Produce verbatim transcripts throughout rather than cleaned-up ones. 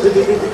ཡ་ཡ།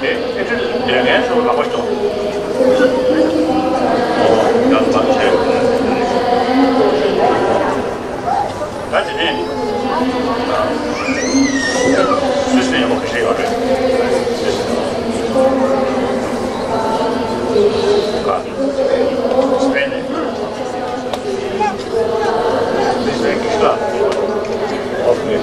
དེ་ཨེ་ཁྲི་ལས་ངན་སོགས་ལག་པ་ཤོག་ཡང་མ་བྱས། ད་དེ་ནས་སུད་སི་ནས་ཡོང་བ་ཁ་ཤས་ཡོད་རེད། སུད་སི་ནས། སི་པེན་ནས། སི་པེན་གྱི་ཤ། ཨོ་ཁེ།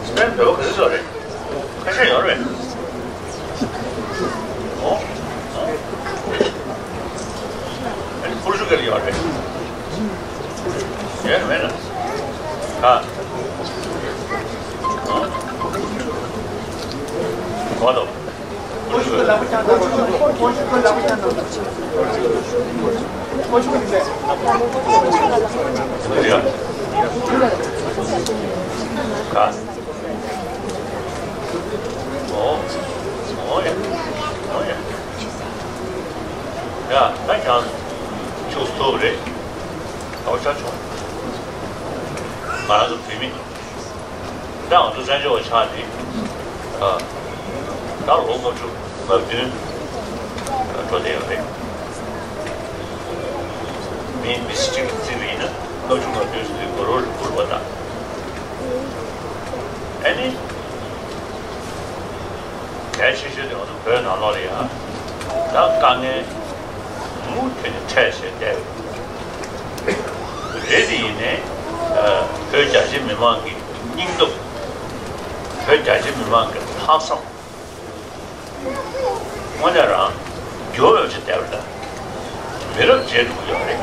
སི་པེན་བོད་པ་ག་ཚོད་ཡོད་རེད། ཁ་ཤས་ཡོད་རེད། ཨོ། ཨ་ནི་པོར་ཅུ་གལ་ཡོད་རེད། ཡོད་མེད་ན། ཨ། གོ་དོ། ཨོ། ཨོ་ཡ། ཨོ་ཡ། ཡ། ད་ཀྱང་ཆུ་སྟོབས་རེད། ཨོ་ཆ་ཆུང་། ང་རང་ཚོ་བོད་མི། ད་ང་ཚོ་བཙན་བྱོལ་བ་ཆགས་ཏེ། ཨ། ད་ལོ་ལྔ་བཅུ་ང་བདུན་འགྲོ་བསྡད་ཡོད་རེད། མི་མི་སུ་གཅིག་གིས་བརྩིས་པ་ཡིན་ན་ལྔ་བཅུ་ང་བདུན་ཟེར་དུས་དགུང་ལོ་རེ་འཕུར་བ་དང་། ཨ་ནི། གལ་ཆེ་ཤོས་དེ་ང་ཚོ་བོད་ནང་ལོགས་ལ་ཡང་ད་དཀའ་ངལ་མུ་མཐུད་ནས་འཕྲད་བྱས་བསྡད་ཡོད། རེད་དེ་ཡིན་ནའི་བོད་རྒྱ་ཆེ་མི་མང་གི་སྙིང་སྟོབས། བོད་རྒྱ་ཆེ་མི་མང་གི་ལྷག་བསམ། དངོས་གནས་རང་འགྱུར་བ་ཅིག་བསྡད་པ་དང་མི་རབས་བརྗེད་འགྲོ་གི་ཡོད་རེད།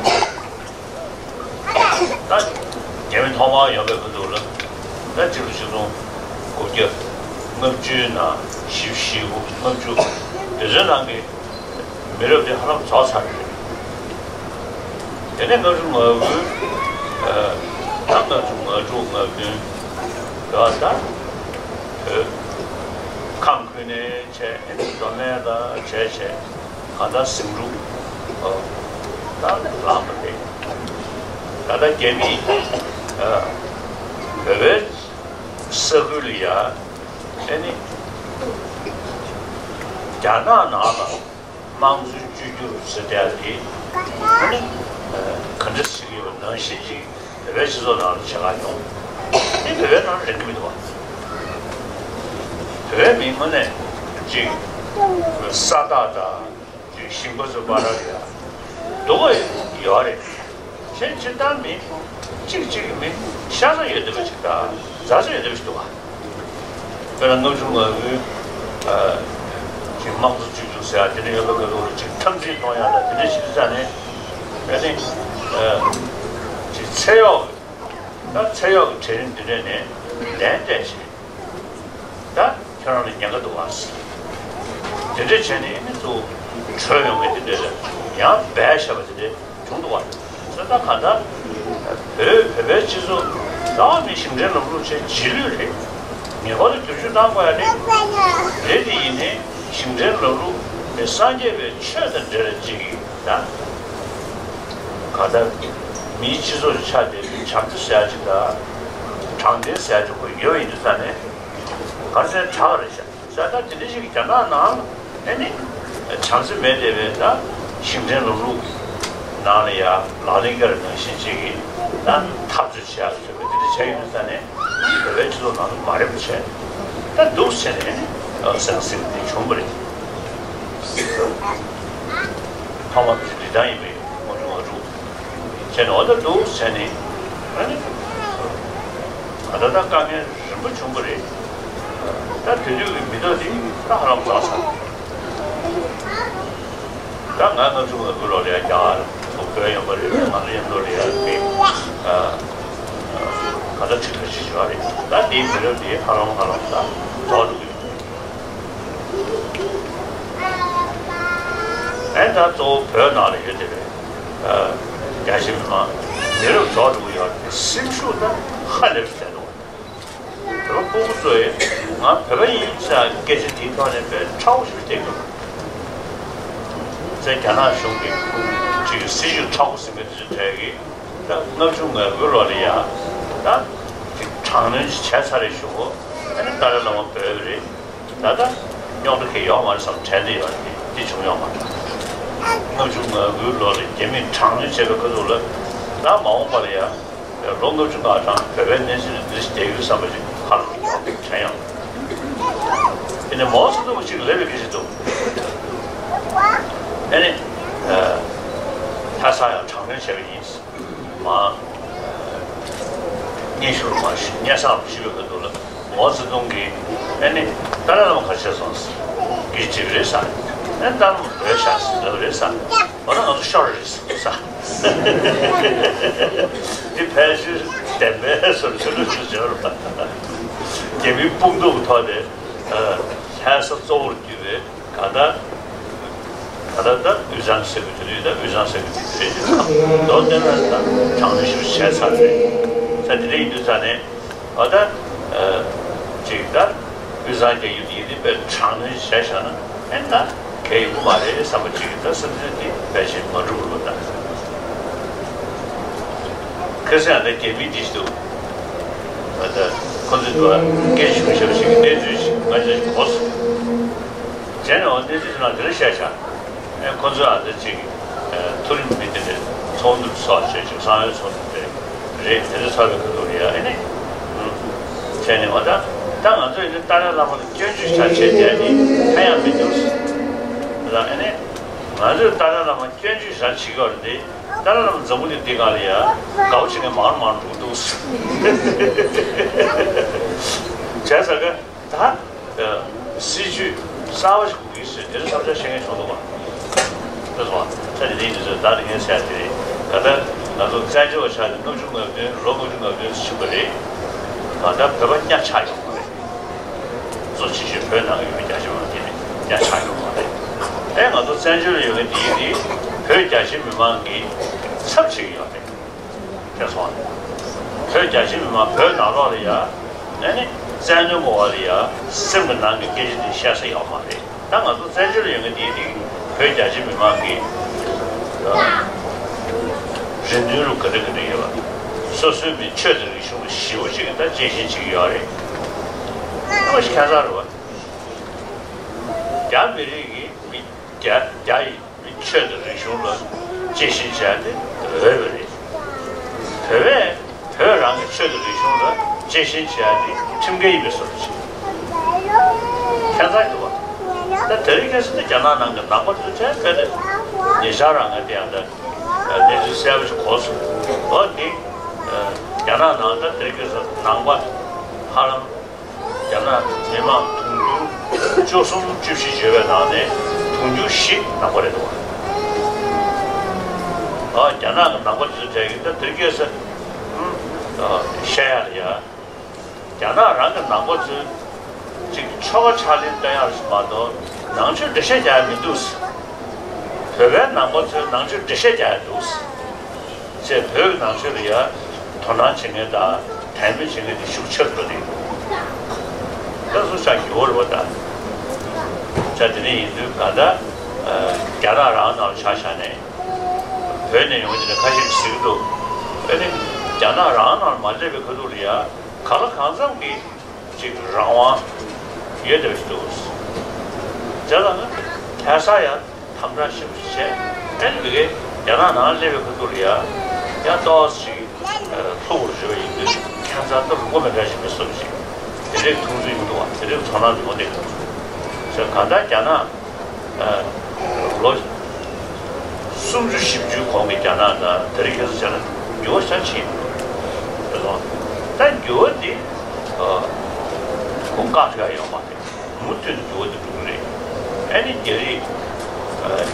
ད་རྒྱ་མི་ཐོག་མར་ཡོང་བའི་སྐབས་དུས་ལ་ད་གཅིག་ལ་ཆིག་སྟོང་དགུ་བརྒྱ་ལྔ་བཅུའི་ནང་བཞི་བཅུ་ཞེ་དགུ་ལྔ་བཅུ་དེ་ཚོའི་ནང་གི་མི་རབས་དེ་ཧ་ལམ་རྫོགས་ཚར་རེད། དེ་ནས་ལྔ་བཅུ་ང་དགུ། ད་ལྔ་བཅུ་ང་དྲུག་ང་བདུན་ཡོད་ད། བོད་ཁམས་ཁུལ་ནས་བྱས། མདོ་སྨད་ལ་བྱས་བྱས། གང་ལྟར་ཟིང་འཁྲུག་ད་ལངས་པ་རེད། ད་ལྟ་རྒྱ་མིས་བོད་པའི་ས་ཁུལ་ལ་ཡ་ཨ་ནི་རྒྱ་ནག་ནང་ལ་དམངས་གཙོ་བཅོས་བསྒྱུར་ཟེར་བསྡད་དེ་ཨ་ནི་ག་འདྲ་ཟེར་གྱི་ཡོད་པ་ནང་བཞིན་ཅིག་བོད་པའི་སྤྱི་ཚོགས་ནང་ལ་བྱེད་ག་ཡོང་། དེ་བོད་པའི་ནང་རེད་གི་མི་འདུག་བ། བོད་པའི་མི་དངོས་གནས་ཅིག་ས་རྟགས་དང་ཅིག་ཞིང་པ་ཚོའི་བར་ལ་ཡ་སྡུག་པོ་ཡོད་རེད། གཞན་སྤྱིར་བཏང་མི་གཅིག་གཅིག་གི་མི་ཤ་ཚ་ཡོད་བསྡད་པ་ཅིག་དང་མཛའ་ཚ་ཡོད་བསྡད་པ་ཅིག་འདུག་བ། དཔེར་ན་ལྔ་བཅུ་ང་དགུའི་ཅིག་དམངས་གཙོ་བཅོས་བསྒྱུར་ཟེར་ཡ་དེ་འདྲ་ཡོད་པའི་སྐབས་དུས་ལ་ཅིག་འཐབ་འཛིང་གཏོང་ཡ་ལ་དེ་འདྲ་བྱེད་དུས་ཙང་ནས་ཨ་ནི་ཅིག་ཚེ་གཡོག་ད་ཚེ་གཡོག་གི་གྲལ་རིམ་འདི་འདྲ་ནས་ལན་སྤྲད་བྱས། ད་ཁྱོད་རང་ལ་ཉེན་ཁ་འདུག་བ། དེ་འདྲ་བྱས་ནས་ཨ་ནི་ཚུར་བྲོས་ཡོང་མཁན་དེ་འདྲ་ལ་ཡང་འབད་བཞག་པ་དེ་འདྲ་བྱུང་འདུག་བ། ད་ལྟ་གང་ལྟར་བོད་བོད་པའི་སྤྱི་ཚོགས་ད་ནི་ཞིང་བྲན་ལམ་ལུགས་བྱས་རྗེས་ལུས་རེད། ངེས་པར་དུ་བསྒྱུར་བཅོས་གཏང་དགོས་ཡ་རེད། རེད་དེ་ཡིན་ནའི་ཞིང་བྲན་ལམ་ལུགས་དེ་སངས་རྒྱས་པའི་ཆོས་དང་འབྲེལ་བའི་ཅིག་གི་ད་ གང་ལྟར་མིའི་སྤྱི་ཚོགས་ཀྱི་ཆ་དེ་བྱམས་བརྩེ་ཟེར་ཡ་ཅིག་དང་། དྲང་བདེན་ཟེར་ཡ་ཅིག་ཁོ་ཡོད་པ་ཡིན་དུས་ཙང་ནས་ག་རེ་ཟེར་དྲག་རེད་ཤག་ཟེར། ད་དེ་འདྲ་ཞིག་རྒྱ་ནག་ནང་ཨེ་ནི་བྱམས་བརྩེ་མེད་བསྡད་པའི་ད་ཞིང་བྲན་ལམ་ལུགས་ནང་ལ་ཡ་ལག་ལེན་བཀལ་ནང་བཞིན་ཅིག་གིས་ད་འཐབ་རྩོད་བྱེད་ཡ་ཟེར་བ་དེ་འདྲ་བྱས་ཡོད་དུས་ཙང་ནས། བོད་པའི་སྤྱི་ཚོགས་ནང་དུ་མ་རེད་པ་བྱས། ད་འདུག་བྱས་ནས་ཨ་སེམས་སེམས་དེ་བྱུང་བ་རེད། ཐོག་མ་དེ་རི་ཐང་ཡིན་པའི་ངོ་ཆུང་ང་དྲུག་བྱས་ནས། འོ་ད་འདུག་བྱས་ནས་ཨ་ནི་ད་ལྟ་ད་དཀའ་ངལ་རིམ་པ་བྱུང་བ་རེད། ད་དེ་དུས་ཀྱི་མི་ཐོག་དེ་ད་ཧ་ལམ་རྫོགས་ཚར། ད་ང་ལྔ་བཅུ་ང་དགུ་ལོ་ལ་ཡ་རྒྱ་གར་བོད་ཡོང་པ་རེད། ང་ཚོ་མཉམ་དུ་ལ་ཡ་མི་ཨ་ཨ་ག་ད་ཁྲི་ཁ་ཤས་ཤིག་ཡོད་རེད། ད་དེའི་མི་རབས་དེ་ཧ་ལམ་ཧ་ལམ་ད་རྫོགས་འགྲོ་གི་ཡོད། ཨེ་ད་གཙོ་བོ་བོད་ནང་ལ་ཡོད་དེ་རེད། ཨ་རྒྱ་ཆེ་མི་མང་མི་རབས་རྫོགས་འགྲོ་གི་ཡོད་རེད། སེམས་ཤུགས་ད་ཧ་ལས་པ་བསྡད་འདུག་བོད་པ་སྤུ་གུ་ཚོས་ང་བོད་པ་ཡིན་ཟེར་སྐད་ཆ་དེའི་ཐོག་ནས་དཔེ་ཁྲ་བོ་ཞིག་བསྟན་གྱི་འདུག་ཚེ་རྒྱ་ནག་གཞུང་གི་ཅིག་སྲིད་ཇུས་ཁྲ་བོ་ཟིན་པའི་དུས་ཚོད་དེ་གི་ད་ལྔ་བཅུ་ང་དགུ་ལོ་ལ་ཡ་ད་ཅིག་དྲག་གནོན་ཅིག་བྱས་ཚར་རེད་ཞུ་གོ། ཨ་ནི་ཏཱ་ལའི་བླ་མ་བོད་པ་རེད། ད་ལྟ་རྙོག་དྲ་གང་ཡོད་མ་རེད་བསམ་དྲན་འདི་ཡོད་རེད། འདི་བྱུང་ཡོད་མ་རེད། ལྔ་བཅུ་ང་དགུའི་ལོ་ལ་རྒྱ་མིས་དྲག་གནོན་བྱས་པའི་ཁ་ཐུག་ལ་ད་མ་འོངས་པ་ལ་ཡ། ལོ་ལྔ་བཅུ་ང་གྲངས་བོད་པའི་གནས་ཚུལ་འདི་འདྲ་ཞིག་བསྡད་ཡོད་བསམ་པ་ཞིག་ཧ་ལམ་ཡོང་དྲན་ཡོང་། དེ་ནས་མའོ་ཙེ་ཏུང་གཅིག་ལབ་པའི་སྐད་ཆ་འདུག་ཨ་ནི་ལྷ་ས་ཡང་དྲག་གནོན་བྱས་པ་ཡིན། མ་སྙན་ཞུ་རུ་མ་ཞུ་སྙན་སེང་རུ་ཞུ་བའི་ཁ་ཐུག་ལ་མའོ་ཙེ་ཏུང་གིས་ཨ་ནི་ཏཱ་ལའི་བླ་མ་ག་ཆེ་སོང་ཟེར་གི་དྲིས་པ་རེད་ཟེར། ཨ་ནི་ཏཱ་ལའི་བླ་མ་བོད་ཤག་ཟེར་ལབ་རེད་ཟེར། འོ་ན་ང་ཚོ་ཤོར་རེད་ཟེར། འདི་ཕལ་ཆེར་བདེན་པའི་བཟོ་འདྲ་ཞིག་བྱོས་རུང་། རྒྱ་མིའི་དཔུང་སྡེ་ཐོག་ནས་ལྷ་ས་གཙོ་བོར་གྱུར་པའི་གང་ལྟར་གང་ལྟར་ད་དབུས་གཙང་ཟེར་གྱི་དེ་དུས་ད་དབུས་གཙང་ཟེར་གྱི་དེ་དུས་རེད། མདོར་བསྟན་ན་ད་དྲག་གནོན་ཞིག་བྱས་ཚར་རེད། ད་དེ་འདྲ་ཡིན་དུས་ཙང་ནས། འོ་ད། ཨ། ཅིག་ད། དབུས་གཙང་རྒྱ་ཡུལ་ཡིན་དེ་དཔེ་དྲག་གནོན་བྱས་བཞག་ན་ཨེ་ད་གལ་ཡོང་གི་མ་རེད་བསམ་པ་ཅིག་ད་སེམས་ཚོར་དེ་ཕལ་ཆེར་མ་འགྲུབ་རུང་ད། ཁ་སང་ད་རྒྱ་མི་འདི་ཞིག་འདུག་ད་ཁོ་ཚོས་འདུག་སྐད་ཆ་ཞུ་ཞབས་ཞིག་གི་གནས་ཚུལ་ཞིག་ང་ཚོས་གོ་སོང་། བྱས་ནས་འོ་གནས་ཚུལ་ཞིག་ནང་དེ་འདྲ་བཤད་བཞག་ཨེ་ཁོ་ཚོས་ཨ་ད་ཅིག་ཨེ་མཐོ་རིམ་མི་དེ་འདྲ་ཚོགས་འདུ་ཚོགས་བྱས་ཅིག་གསང་བའི་ཚོགས་འདུ་དེ་རེད། དེ་འདྲ་ཚོགས་པའི་ཁ་ཐུག་ལ་ཡ་ཨེ་ནི། བྱས་ནས་འོ་ད་ད་ང་ཚོ་ཡིན་ན་ཏཱ་ལའི་བླ་མ་ལ་སྐྱོན་བརྗོད་བྱ་བྱས་བསྡད་ནི་ཕན་ཡང་མི་འདུག་ད་ཨེ་ནི་ང་ཚོས་ཏཱ་ལའི་བླ་མ་སྐྱོན་བརྗོད་བྱ་བྱེད་ཀྱི་ཡོད་རེད་དེ། ཏཱ་ལའི་བླ་མ་འཛམ་བུ་གླིང་འདི་སྒང་ལ་ཡ་དགའ་བོ་བྱེད་མཁན་མང་རུ་མང་རུ་འགྲོ་གི་འདུག་བྱས་ཙང་ཀ་ད། སྲིད་ཇུས་གསར་པ་ཞིག་དགོས་ཀྱི་ཟེར་དེ་འདྲ་བསམ་འཆར་བཤད་མཁན་བྱུང་འདུག་ག་ལྟ་སོང་ང་། ད་དེ་འདྲའི་དུས་ཚོད་ད་དེ་ངས་ཟེར་ཡ་དེ་རེད། ད་ལྟ་ང་ཚོ་བཙན་བྱོལ་བ་ཆགས་ནས་ལྔ་བཅུ་ང་བདུན་ལོ་ལྔ་བཅུ་ང་བདུན་ཕྱིན་པ་རེད། གང་ལྟར་བོད་པ་གཉའ་ཆག་ཡོད་མ་རེད། གཙོ་ཆེ་ཤོས་བོད་ནང་ཡོད་པའི་རྒྱ་ཆེ་མང་དེ་ནི་གཉའ་ཆག་ཡོད་མ་རེད། ཨེ་ང་ཚོ་བཙན་བྱོལ་ལ་ཡོད་མཁན་དེ་ཡིན་དེ་བོད་རྒྱ་ཆེ་མི་མང་གི་ཚབ་བྱེད་ཀྱི་ཡོད་རེད། དེ་སོང་། བོད་རྒྱ་ཆེ་མི་མང་བོད་ནང་ལོགས་ལ་ཡ། ཨ་ནི་བཙན་གནོན་གོ་བ་ལ་ཡ། སེམས་ཀྱི་ནང་གི་སྐད་ཆ་དེ་བཤད་ས་ཡོད་མ་རེད། ད་ང་ཚོ་བཙན་བྱོལ་ལ་ཡོད་མཁན་དེའི་རིགས་བོད་རྒྱ་ཆེ་མི་མང་གི་རེ་འདུན་རུ་ག་འདྲ་ག་འདྲ་ཡོད་པ། སོ་སོའི་མི་ཆོས་དང་རིག་གཞུང་ལ་ཞེ་པོ་ཅིག་གི་ད་གཅེས་ཤིང་བྱེད་ཀྱི་ཡོད་རེད། ཨ་མ་ཞིག་ཁ་སང་རེད་བ། རྒྱ་མི་རིགས་ཀྱི་མི་རྒྱ་རྒྱ་ཡི། མི་ཆོས་དང་རིག་གཞུང་ལ་གཅེས་ཤིང་བྱས་ཏེ་འོས་པ་རེད། བོད་པས་བོད་རང་གི་ཆོས་དང་རིག་གཞུང་ལ་གཅེས་ཤིང་བྱས་ཏེ་ཁྲིམས་འགལ་ཡིན་པའི་བཟོ་འདྲ་ཅིག་ཁྱད་མཚར་འདུག་བ། ད་དེ་རིང་ཁ་སང་ད་རྒྱ་ནག་ནང་གི་ནང་པ་ཚོ་བྱས་པས་ནས་ཉེ་ཆར་རང་ང་དེ་ཡང་ད་གནས་ཚུལ་གསལ་པོ་ཞིག་གོ་སོང་། འོ་དེ་རྒྱ་ནག་ནང་ད་དེ་རིང་ཁ་སང་ནང་པ་ཧ་ལམ། རྒྱ་ནག་མི་མང་དུང་ཕྱུར་བཅུ་གསུམ་བཅུ་བཞི་ཡོད་པའི་ནང་ནས་དུང་ཕྱུར་བཞི་ནང་པ་རེད་འདུག་ཨ་རྒྱ་ནག་གི་ནང་པ་ཚོའི་གྲས་ཀྱི་ད་དེ་སྐད་ས་བཤད་ཡག་ལ་ཡ། རྒྱ་ནག་རང་གི་ནང་པ་ཚོས་ཅིག་ཆོལ་ཁ་ཕྱག་ལེན་གཏོང་ཡག་ཞིག་མ་གཏོགས་ནང་ཆོས་འགྲེལ་བཤད་རྒྱག་ཡག་མི་འདུག་བོད་པའི་ནང་པ་ཚོས་ནང་ཆོས་འགྲེལ་བཤད་རྒྱག་ཡག་འདུག་ཅེས་བོད་ཀྱི་ནང་ཆོས་ལ་ཡ་དོ་སྣང་བྱེད་མཁན་དང་དད་མོས་བྱེད་མཁན་དེ་ཤུགས་ཆེ་རུ་འགྲོ་གི་འདུག་ད་སུ་ཆགས་ཀྱི་ཡོད་རེད་བ་ད། ཆ་དེ་འདྲ་ཡིན་དུས་ག་ད་རྒྱ་ནག་རང་ནང་ལ་ཆ་བཞག་ནས་ བོད་ནས་ཡོང་གི་དེ་ཁ་ཤས་ཀྱིས་ཟེར་གྱི་འདུག་ཨ་ནི་རྒྱ་ནག་རང་ནང་མ་སླེབས་པའི་ཁ་ཐུག་ལ་ཡ་གང་ལ་གང་འཚམ་གྱི་ཅིག་རང་དབང་ཡོད་བསྡད་པ་ཞིག་འདུག་བྱས་ཙང་ལྷ་ས་ཡ་དམ་དྲག་ཞེ་པོ་ཞིག་བྱས། ཨ་ནི་མི་གའི་རྒྱ་ནག་ནང་སླེབས་པའི་ཁ་ཐུག་ལ་ཡ་ཡ་ཏོག་ཙམ་ཞིག་ལྷུག་པོར་བརྗོད་པ་ཡིན་དུས་ཁྱད་མཚར་ཏོག་ཙམ་མགོ་མི་འདྲ་ཞིག་མི་སོབ་ཞིག་དེ་འདྲའི་མཐོང་ཚུལ་ཡོང་འདུག་བ། དེ་འདྲའི་ཚོར་སྣང་དེ་མོ་དེ་ག་ཚོད་ཟེར་གང་ལྟར་རྒྱ་ནག་ལོ་སུམ་ཅུ་བཞི་བཅུའི་གོང་གི་རྒྱ་ནག་དང་དེ་རིང་ཁ་སང་བྱས་ན་འགྱུར་བ་ཤ་ཆེན་རེད་སོང་། ད་འགྱུར་བ་འདི་ཁོང་བཀག་ཐུབ་ཡ་ཡོད་མ་རེད། མུ་མཐུད་ནས་འགྱུར་བ་འདི་འགྲོ་གི་རེད། ཨ་ནི་རྒྱ་རིགས་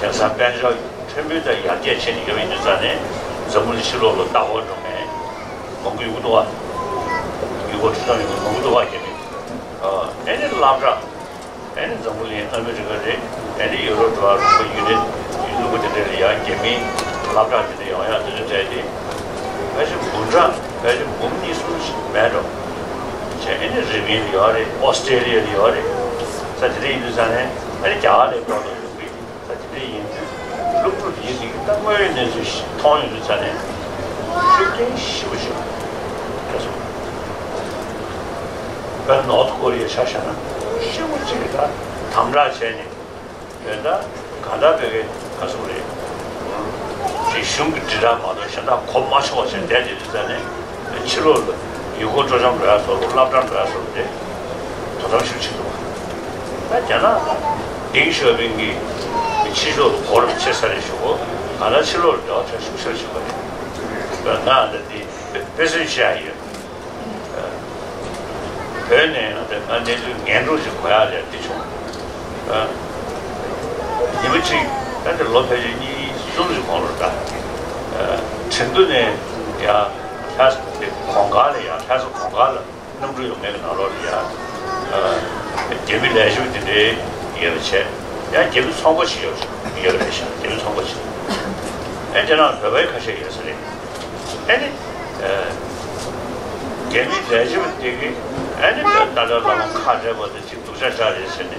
དེང་སང་དཔལ་འབྱོར་ཕྲན་བུ་དང་ཡར་རྒྱས་ཕྱིན་ནས་ཡོད་པའི་དུས་ཙང་ནས་འཛམ་བུ་གླིང་ཕྱི་ལོགས་ལ་ལྟ་སྐོར་འགྲོ་མཁན་མང་པོ་ཡོང་གི་འདུག་བ། ཡུལ་སྐོར་སྤྲོ་འཆམ་ཡོང་མཁན་མང་པོ་འདུག་བ། རྒྱ་མི་ཨ་ནི་སློབ་གྲྭ། ཨ་ནི་འཛམ་བུ་གླིང་ཨ་མི་རི་ཀ་རེད། ཨ་ནི་ཡུ་རོབ་འགྲོ་བ་རུ་ཁག་ཡུ་ནི་ཡུ་ལུག་པ་དེ་འདྲ་ལ་ཡང་རྒྱ་མིའི་སློབ་གྲྭ་དེ་འདྲ་ཡོང་ཡག་དེ་འདྲ་བྱས་ཏེ། ཕལ་ཆེར་འབུམ་ཕྲག་ཕལ་ཆེར་འབུམ་གཉིས་གསུམ་ཞིག་མེད་འགྲོ། བྱས་ཨ་ནི་རི་པིན་ལ་ཡོད་རེད། ཨོ་སི་ཀྲེ་ལི་ཡ་ལ་ཡོད་རེད། ས་དེ་འདྲ་ཡིན་དུས་ཙང་ནས་ཨ་ནི་རྒྱ་གར་ལ་ཏོག་ཏོག་ཡོང་གི། ད་དེ་འདྲ་ཡིན་དུས་སློབ་ཕྲུག་དེ་ཡིན་དུས་ད་དངོས་ཡོད་གནས་ཚུལ་ཞིག་མཐོང་ཡོང་དུས་ཙང་ནས་ཤུགས་རྐྱེན་ཞེ་པོ་ཞིག་རེད་སོང་། བོད་ནོར་ཐ་ཀོ་རི་ཡ་ཆ་བཞག་ན་ཤུགས་ཆེ་གི་ད་དམ་དྲག་བྱས་ནས་བོད་ད་གང་ལྟར་བོད་ཀྱི་ག་ཚོད་རེད། ཅིག་གཞུང་གི་དྲིལ་བསྒྲགས་མ་གཏོགས་གཞན་དག་གོ་མ་ཆོད་པ་བྱས་བསྡད་དེ་དུས་ཙང་ནས་ཕྱི་ལོགས་ལ་ཡུལ་སྐོར་སྤྲོ་འཆམ་འགྲོ་ཡ་སོགས་སློབ་གྲྭ་འགྲོ་ཡ་སོགས་དེ་དོ་དམ་ཤུགས་ཆེ་འདུག་ད་རྒྱ་ནག་ལ་ཏེང་ཞའོ་ཕིང་གིས་ཕྱི་ཕྱོགས་ལ་སྒོ་རམ་བྱེད་ས་རེད་ཞུ་གོ། ང་ལ་ཕྱི་ལོགས་ལ་འབྲེལ་བ་ཆ་ཤུགས་ཆེར་བྱེད་པ་རེད། ང་ལ་འདི་དཔེ་མཚོན་བཤད་ཡ་ཡོད། བོད་ནས་ང་ཚོས་ང་གནས་ཚུལ་ངན་འགྲོ་ཞིག་གོ་ཡ་ལས་འདི་བྱུང་། ཉི་མ་གཅིག་ད་འདི་ལོ་ཕལ་ཆེར་གཉིས་གསུམ་ཞིག་གོང་ལ་ད་ཁྲིན་ཏུ་ནས་ཡ་ལྷ་ས་གོང་དཀར་ལ་ཡ་ལྷ་ས་གོང་དཀར་ལ། གནམ་གྲུ་ཡོད་མེད་ཀྱི་ནང་ལོགས་ལ་ཡ། རྒྱ་མི་ལས་བྱེད་པ་དེ་འདྲའི་ཡོད་པ་བྱས། ཡང་རྒྱ་མི་ཚོང་པ་ཞིག་ཡོད་ཡོད་རེད་ཤག་རྒྱ་མི་ཚོང་པ་ཞིག་ཨེ་དེ་ནང་བོད་པའི་ཁ་ཤས་ཡོད་ས་རེད། ཨེ་ནི། རྒྱ་མི་ལས་བྱེད་པ་དེ་གིས་ཨེ་ནི་བོད་ཏཱ་ལའི་བླ་མ་ཁ་བྲལ་བ་དེ་ཅིག་སྡུག་ཅག་ཅག་རེད་ཟེར་ནས།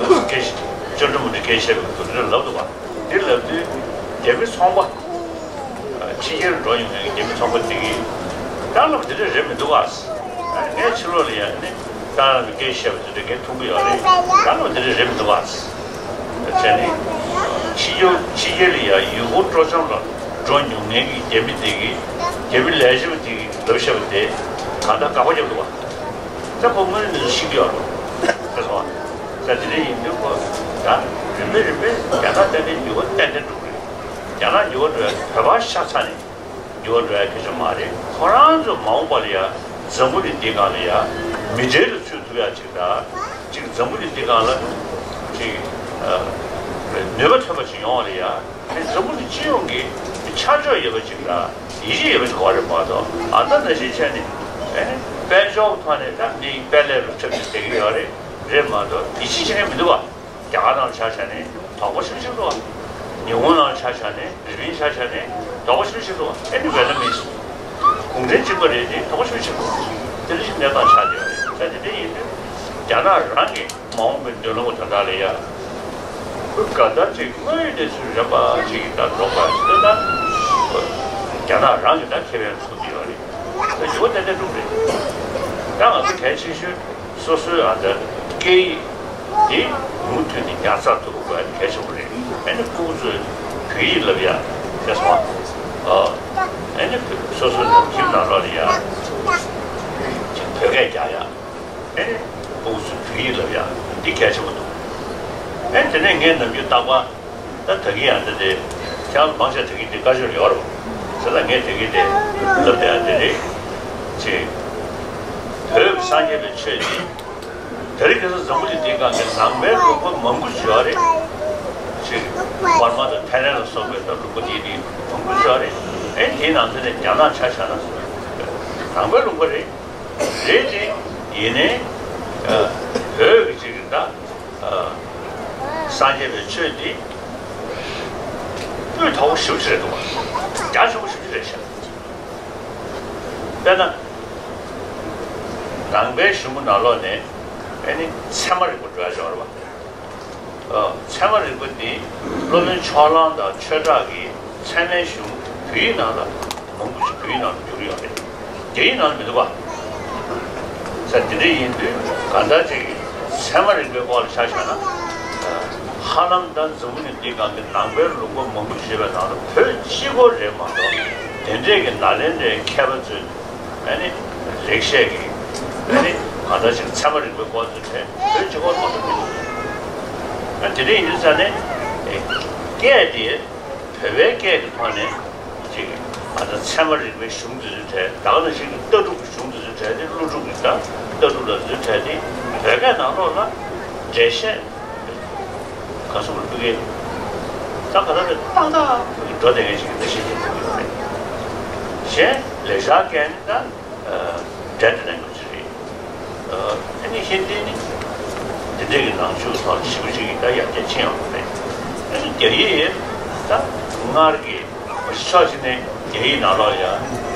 སྐད་ཆ་ཅོན་ཀྲུང་མི་འདྲ་སྐད་བཤད་པའི་སྐོར་དེ་ལབ་འདུག་བ། དེ་ལབ་དུས་རྒྱ་མི་ཚོང་པ། ཕྱི་རྒྱལ་འགྲོ་ཡོང་མཁན་གྱི་རྒྱ་མི་ཚོང་པ་དེ་གིས་ད་ལབ་དེ་འདྲ་རེད་མི་འདུག་ཨ། ངས་ཕྱི་ལོགས་ལ་ཡ་ནི་ད་ལབ་སྐད་བཤད་པ་དེ་འདྲ་ངས་མཐོང་གི་ཡོད་རེད། ད་ལབ་དེ་འདྲ་རེད་མི་འདུག་ཨ། བྱས་ནས་ཕྱི་རྒྱལ་ཕྱི་རྒྱལ་ལ་ཡ་ཡུལ་སྐོར་སྤྲོ་འཆམ་ལ་འགྲོ་མྱོང་མཁན་གྱི་རྒྱ་མི་དེ་གིས་རྒྱ་མི་ལས་བྱེད་པ་དེ་གིས་ལབ་བཤད་པ་དེ་གང་ལྟར་དགག་པ་བརྒྱབ་འདུག་ཨ། ད་ཁོ་དངོས་ཡོད་གནས་ཚུལ་ཤེས་ཀྱི་ཡོད་རེད། ད་སོང་ཨ། ད་དེ་འདྲ་ཡིན་དུས་ཁོ་ད་རིམ་པས་རིམ་པས་རྒྱ་ནག་ཏན་ཏན་འགྱུར་བ་ཏན་ཏན་འགྲོ་གི་རེད། རྒྱ་ནག་འགྱུར་བ་འགྲོ་ཡ་བོད་པ་ཤ་ཚ་ནས་འགྱུར་བ་འགྲོ་ཡ་སྐད་ཆ་མ་རེད། ཁོ་རང་ཚོ་མ་འོངས་པ་ལ་ཡ་འཛམ་བུ་གླིང་འདི་སྒང་ལ་ཡ་མི་གྲལ་དུ་ཚུད་ཐུབ་ཡ་ཅིག་དང་། ཅིག་འཛམ་བུ་གླིང་འདི་སྒང་ལ་ཅིག་ནུས་པ་ཐོན་པ་ཅིག་ཡོང་བ་ལ་ཡ་འཛམ་བུ་གླིང་སྤྱི་ཡོངས་ཀྱི་ཆ་འཇོག་ཡོད་པ་ཅིག་དང་ཡིད་ཆེས་ཡོད་པ་ཅིག་དགོས་རེད་མ་གཏོགས། ཨ་ད་ནང་བཞིན་བྱས་ནས་ཨེ་དཔལ་འབྱོར་ཐོག་ནས་ད་མི་དཔལ་ལས་རུ་ཁྲིད་ནས་བསྡད་ཀྱི་ཡོད་རེད། རེད་མ་གཏོགས་ཡིད་ཆེས་བྱེད་མཁན་མི་འདུག་བ། རྒྱ་གར་ནང་ཆ་བཞག་ནས་དོགས་པ་ཞེ་པོ་ཅིག་འདུག་བ། ཉི་ཧོང་ནང་ཆ་བཞག་ནས་རི་པིན་ཆ་བཞག་ནས་དོགས་པ་ཞེ་པོ་ཅིག་འདུག་བ། ཨེ་ནི་བེད་ནམ་མི་གུང་ཁྲན་གཅིག་པ་རེད་དེ་དོགས་པ་ཞེ་པོ་ཅིག་འདུག་བ། དེ་འདྲ་ཞིག་གནས་སྟངས་ཆགས་བསྡད་ཡོད་རེད། ད་དེ་འདྲ་ཡིན་དུས་རྒྱ་ནག་རང་གི་མ་འོངས་པའི་མདུན་ལམ་དེ་དག་ལ་ཡ། ཁོས་ག་ལྟར་ཅིག་དངོས་ཡོད་གནས་ཚུལ་རན་པ་ཅིག་གི་ད་འགྲོ་དགོས་ཟེར་ན། རྒྱ་ནག་རང་གི་ད་ཁེ་ཕན་ཚུགས་ཀྱི་ཡོད་རེད། ད་འགྱུར་བ་ཏན་ཏན་འགྲོ་གི་རེད། ད་ང་ཚོ་གལ་ཆེ་ཤོས་སོ་སོའི་ཨ་ད་སྐད་ཡིག་དེ་མུ་མཐུད་ནས་ཉར་ཚགས་ཐུབ་དགོས་གལ་ཆེན་པོ་རེད། ཨ་ནི་ཕྲུ་གུ་ཚོས་བོད་ཡིག་བསླབ་ཡ་དེ་སོང་བ། ཨ་ནི་སོ་སོའི་ནང་ཁྱིམ་ནང་ལོགས་ལ་ཡ་བོད་སྐད་རྒྱག་ཡ། ཨེ་ནི་ཕྲུ་གུ་ཚོས་བོད་ཡིག་བསླབ་ཡ་འདི་གལ་ཆེན་པོ་འདུག་ཨེ་དེ་ནས་ངས་ནམ་རྒྱུན་རྟག་པར་ད་ད་གིན་ཡང་འདི་དེ་ཁྱེད་རང་མང་ཆེ་ད་གིན་དེ་བཀའ་ཆོས་ཡོད་རེད་བ། ཟེར་ན་ངས་ད་གིན་དེ་ལབ་བསྡད་ཡ་དེ་རེད། ཅེས་བོད་ཀྱི་སངས་རྒྱས་པའི་ཆོས་འདི་དེ་རིང་ཁ་སང་འཛམ་བུ་གླིང་འདིའི་སྒང་གི་ནང་པའི་ལུང་པ་མང་པོ་ཞིག་ཡོད་རེད། ཅེས་བར་མ་དང་ཐའི་ལན་ལ་སོགས་པའི་ད་ལུང་པ་འདི་འདི་མང་པོ་ཞིག་ཡོད་རེད། ཨེ་དེའི་ནང་ཚན་ནས་རྒྱ་ནག་ཆ་བཞག་ན་ནང་པའི་ལུང་པ་རེད། རེད་དེ། ཡིན་ནའི། བོད་ཀྱི་ཅིག་ད། སངས་རྒྱས་པའི་ཆོས་འདི། སྤུས་དག་པོ་ཞེ་པོ་ཅིག་རེད་འདུག་བ། རྒྱ་ཆེན་པོ་ཞེ་པོ་ཅིག་རེད་ཤག་དཔེར་ན། ནང་པའི་གཞུང་གི་ནང་ལོགས་ནས། ཨེ་ནི་ཚད་མ་རིག་པ་འགྲོ་ཡ་ཅིག་ཡོད་རེད་བ། ཚད་མ་རིག་པ་འདི་སློབ་དཔོན་ཕྱོགས་གླང་དང་ཆོས་གྲགས་ཀྱིས་ ཚད་མའི་གཞུང་བོད་ཡིག་ནང་ལ་མང་པོ་ཞིག་བོད་ཡིག་ནང་ལ་བསྒྱུར་ཡོད་རེད། རྒྱ་ཡིག་ནང་ལ་མི་འདུག་པ། ས་དེ་འདྲ་ཡིན་དུས་གང་ལྟར་ཅིག་ཚད་མ་རིག་པའི་སྐོར་ལ་ཆ་བཞག་ན། ཧ་ལམ་ད་འཛམ་བུ་གླིང་འདིའི་སྒང་གི་ནང་པའི་ལུང་པ་མང་པོ་ཞིག་ཡོད་པའི་ནང་ལ་བོད་གཅིག་པོ་རེད་མ་གཏོགས། དེ་འདྲས་ཀྱི་ནཱ་ལེནྡྲའི་མཁས་པ་ཚོས་ཨ་ནི་ལེགས་བཤད་ཀྱི་ཨ་ནི་གང་ལྟར་ཅིག་ཚད་མ་རིག་པའི་སྐོར་དེ་བོད་གཅིག་པོ་མ་གཏོགས་མི་འདུག། ཨ་དེ་འདྲ་ཡིན་དུས་ས་ནས་སྐད་དེ། བོད་པའི་སྐད་ཀྱི་ཐོག་ནས་ཅིག་ང་ཚོ་ཚད་མ་རིག་པའི་གཞུང་འདི་ཚོའི་གྲས། ད་ག་ནང་བཞིན་གྱི་ལྟ་གྲུབ་ཀྱི་གཞུང་འདི་ཚོའི་གྲས་དེ། ཀླུ་སྒྲུབ་ཀྱི་ད་ལྟ་གྲུབ་ལ་འཛུལ་གྲས་དེ་བོད་སྐད་ནང་ལོགས་ལ་འགྲེལ་བཤད་ག་སུ་རུ་ཕུལ་གི་ད་ག་ད་ཏག་ཏག་འགྲོ་བསྡད་མཁན་ཞིག་གི་འགྲེལ་བཤད་ཅིག་ཕུལ་གི་ཡོད་རེད། གཞན་ལེགས་སྦྱར་སྐད་ནི་ད། Dead language རེད། ཨ་ནི་ཧིན་དི་ནི་འདི་འདྲའི་གི་ནང་ཆོས་ཐོག་ཞེ་པོ་ཅིག་གི་ད་ཡར་རྒྱས་ཕྱིན་ཡོང་གི་མེད། ཨ་ནི་རྒྱ་ཡིག་ད་སྔར་གྱི་ཕྱོགས་གཅིག་ནས་རྒྱ་ཡིག་ནང་ལོགས་ཡ་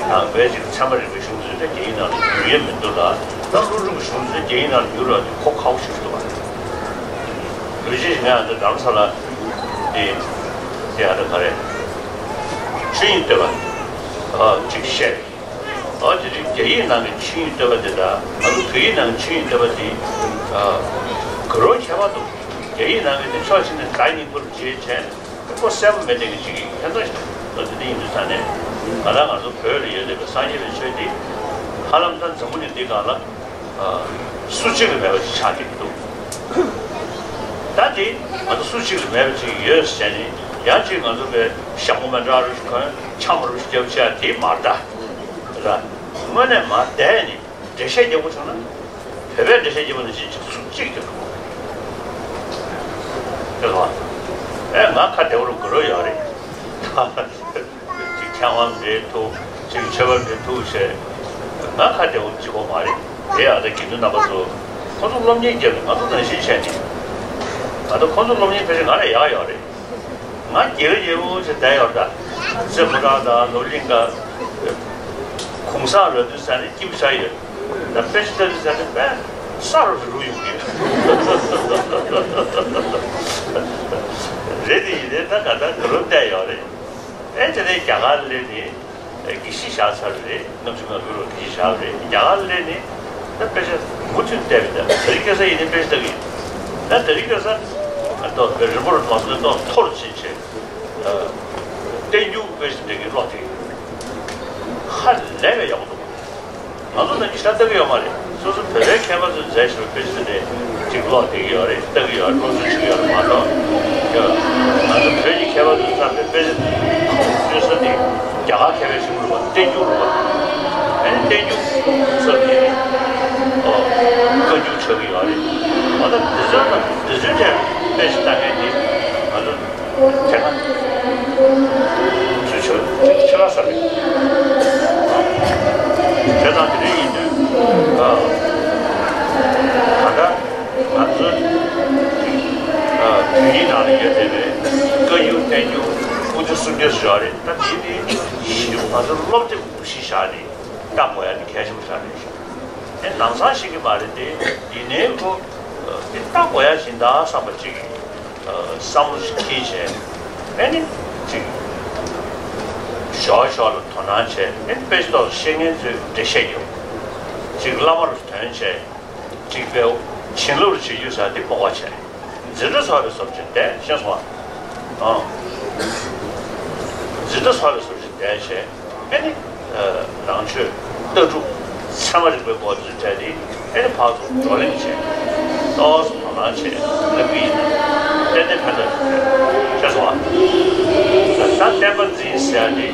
ནང་པའི་ཅིག་ཚད་མ་རིག་པའི་གཞུང་ཚོ་ད་རྒྱ་ཡིག་ནང་ལ་བསྒྱུར་ཡས་མི་འདུག་ལ། ད་ཀླུ་སྒྲུབ་ཀྱི་གཞུང་ཚོ་རྒྱ་ཡིག་ནང་ལ་བསྒྱུར་བ་དེ་གོ་ཁག་པོ་ཞིག་འདུག་བ། ལོ་རྒྱུས་ཤིག་ང་ཡང་འདི་རྡ་རམ་ས་ལ་དེ་དེ་ཡང་འདི་ག་རེ་ཆོས་དབྱིངས་བསྟོད་པ་ཨ་ཅིག་བཤད། ཨ་ཅེ་ཅིག་རྒྱ་ཡིག་ནང་གི་ཆོས་དབྱིངས་བསྟོད་པ་དེ་དང་ང་ཚོ་བོད་ཡིག་ནང་གི་ཆོས་དབྱིངས་བསྟོད་པ་དེ་ཨ་ག་རེ་ཁྱད་པར་འདུག། རྒྱ་ཡིག་ནང་གི་དེ་ཕྱོགས་གཅིག་ནས་ད་སྙིང་པོར་བརྗོད་བྱས་ནས་ཁོ་གསལ་པོ་མེད་བསྡད་མཁན་ཅིག་གི་ཁྱད་མཚར་ཞིག་འདུག། དེ་འདྲ་ཡིན་དུས་ས་ནས་ང་རང་ང་ཚོ་བོད་ལ་ཡོད་བསྡད་པའི་སངས་རྒྱས་པའི་ཆོས་དེ་ཧ་ལམ་ད་འཛམ་བུ་གླིང་འདི་སྒང་ལ་སུ་གཅིག་ལ་མེད་པ་ཞིག་ཆགས་བསྡད་ཀྱི་འདུག། ད་དེ་ང་ཚོ་སུ་གཅིག་ལ་མེད་པ་ཅིག་ཡོད་ཟེར་ནས་ཡང་ཅིག་ང་ཚོ་བས་ཞྭ་མོ་མེ་འདྲ་རུ་ཞིག་གོན། འཆམ་རུ་ཞིག་རྒྱབ་བྱས་དེ་མ་རེད་ད། ར། དངོས་གནས་མ་བསྡད་ནས་འགྲེལ་བཤད་རྒྱག་དགོས་བྱུང་ན། བོད་པས་འགྲེལ་བཤད་རྒྱག་པ་ནང་བཞིན་ཅིག་སུ་གཅིག་རྒྱག་ཐུབ་མ་རེད། ཨེ་ང་ཁ་བདེ་བོ་རུ་དགོས་རོགས་ཡོད་རེད། ཅིག་མཁས་དབང་འབྲེལ་ཐུབ། ཅིག་ཆོས་པ་འབྲེལ་ཐུབ་ཞེས། ང་ཁ་བདེ་བོ་གཅིག་པོ་མ་རེད། དེ་ཡང་ད་དགེ་འདུན་རྣམ་པ་ཚོ། ཁོ་ཚོ་སློབ་གཉེར་བརྒྱབ་ནས་ང་ཚོ་ནང་བཞིན་བྱས་ནས། ད་ལྟ་ཁོ་ཚོ་སློབ་གཉེར་ཕལ་ཆེར་ང་ལས་ཡག་ཡོད་རེད། ང་རྒྱལ་རྒྱལ་པོ་ཞིག་བསྡད་ཡོད་རེད་ད། རྩེ་མོ་བྲག་དང་ནོར་གླིང་དང་། གུང་སེང་ར་དུ་ས་ནས་སྐྱིད་པོ་ཆགས་ཡོད། ད་དཔེ་ཆ་ལྟ་དུས་ས་ནས་དཔེ་ས་རུ་རུ་ཡོང་གི་རེད། དེ་ཡིན་ནའི་ད་ག་ད་ག་རུ་བསྡད་ཡོད་རེད། ཨེ་དེ་ནས་རྒྱ་གར་སླེབས་ནས་དགེ་བཤེས་བཞག་ཚར་རེད། ལྔ་བཅུ་ང་དགུ་ལོར་དགེ་བཤེས་བཞག་རེད། རྒྱ་གར་སླེབས་ནས་ད་དཔེ་ཆ་མུ་མཐུད་བལྟས་པ་དང་། དེ་རིང་ཁ་སང་ཡིན་ནའི་དཔེ་ཆ་ལྟ་གི་ཡིན། ད་དེ་རིང་ཁ་སང་ཨ་ཏོ་རིན་པོ་རུ་མ་སོང་ན་ཏོ་མཐོ་རུ་ཕྱིན་བྱས། བསྟན་འགྱུར་དཔེ་ཆ་འདི་གི་ཀློག་དེ་ཧ་ལས་པའི་ཡག་པོ་འདུག། ང་ཚོ་ནང་གི་ཤ་སྟག་གི་ཡོད་མ་རེད། སོ་སོ་བོད་པའི་མཁས་པ་ཚོས་མཛད་བཞིན་པའི་དཔེ་ཆ་དེ་ཅིག་ཀློག་བསྡད་ཀྱི་ཡོད་རེད། ལྟ་གི་ཡོད་རེད། སློབ་གསོ་བྱེད་ཀྱི་ཡོད་རེད་མ་གཏོགས། ཡ། ང་ཚོ་བོད་ཀྱི་མཁས་པ་ཚོས་བརྩམས་པའི་དཔེ་ཆ་ཁུངས་བཅོལ་ས་དེ་རྒྱ་གར་མཁས་པའི་གཞུང་རེད་པ། བསྟན་འགྱུར་རེད་པ། ཨ་ནི་བསྟན་འགྱུར་ཚབ་ནས་ཨོ་བཀའ་འགྱུར་ཆགས་ཀྱི་ཡོད་རེད། འོ་ད་དེ་ཚོའི་ནང་དེ་ཚོའི་གྲས་དཔེ་ཆ་ལྟ་མཁན་དེ་ང་ཚོ། དེ་སྔ་ཚུལ་ཆོས་ཆོས་ལ་ས་རེད། དེ་དང་དེ་རིང་ཡིན་དུས་ཨ། ད་ལྟ་ང་ཚོའི་ཨ་བོད་ཡིག་ནང་ལ་ཡོད་བསྡད་པའི་བཀའ་འགྱུར་བསྟན་འགྱུར་པོ་ཏི་སུམ་བརྒྱ་ཞིག་ཡོད་རེད། ད་དེ་ནི་ཡིན་དུས་ང་ཚོ་སློབ་དེབ་གཞི་བཞག་ནས་ལྟ་དགོས་ཡ་ནི་གལ་ཆེན་པོ་ཆགས་རེད་ཤག། དེ་ནང་སང་ཤེས་ཀྱི་མ་རེད་དེ། ཡིན་ནའི་ཁོ་དེ་ལྟ་དགོས་ཡ་ཡིན་ད་བསམ་པ་ཅིག་བསམ་བློ་ཞིག་འཁྱེར་བྱས། ཨེ་ནི་ཅིག་ཞོག་ཞོག་ལ་དོ་སྣང་བྱས། ཨེ་ནི་དཔེ་ཆ་ཐོག་ཤེས་མཁན་ཚོས་འགྲེལ་བཤད་རྒྱབ། ཅིག་བླ་མ་རུ་ཐོན་བྱས། ཅིག་དཔེ་བྱིན་རླབས་རུ་བྱེད་རྒྱུ་ཟེར་འདི་སྤོབས་པ་བྱས། འཛིན་གྲྭ་ཚོགས་པའི་བཟོ་བྱས་བསྡད། ཤེས་སོང་ཨ། ཨང་། འཛིན་གྲྭ་ཚོགས་པའི་བཟོ་བྱས་བསྡད་བྱས། ཨེ་ནི། ནང་ཆོས། ལྟ་གྲུབ། ཚད་མ་རིག་པའི་སྐོར་ཚུལ་བྲལ་ཏེ། ཨེ་ནི་ཕར་ཚུར་བགྲོ་གླེང་བྱས། ཏོག་ཙམ་དོ་སྣང་བྱས། ལབ་ཀྱི་ཡིན་ན། ཏན་ཏན་ཕན་ཐོགས་ཤིག་རེད། ཤེས་སོང་ཨ། ད་བསྟན་པ་འཛིན་ཟེར་ཡ་དེ།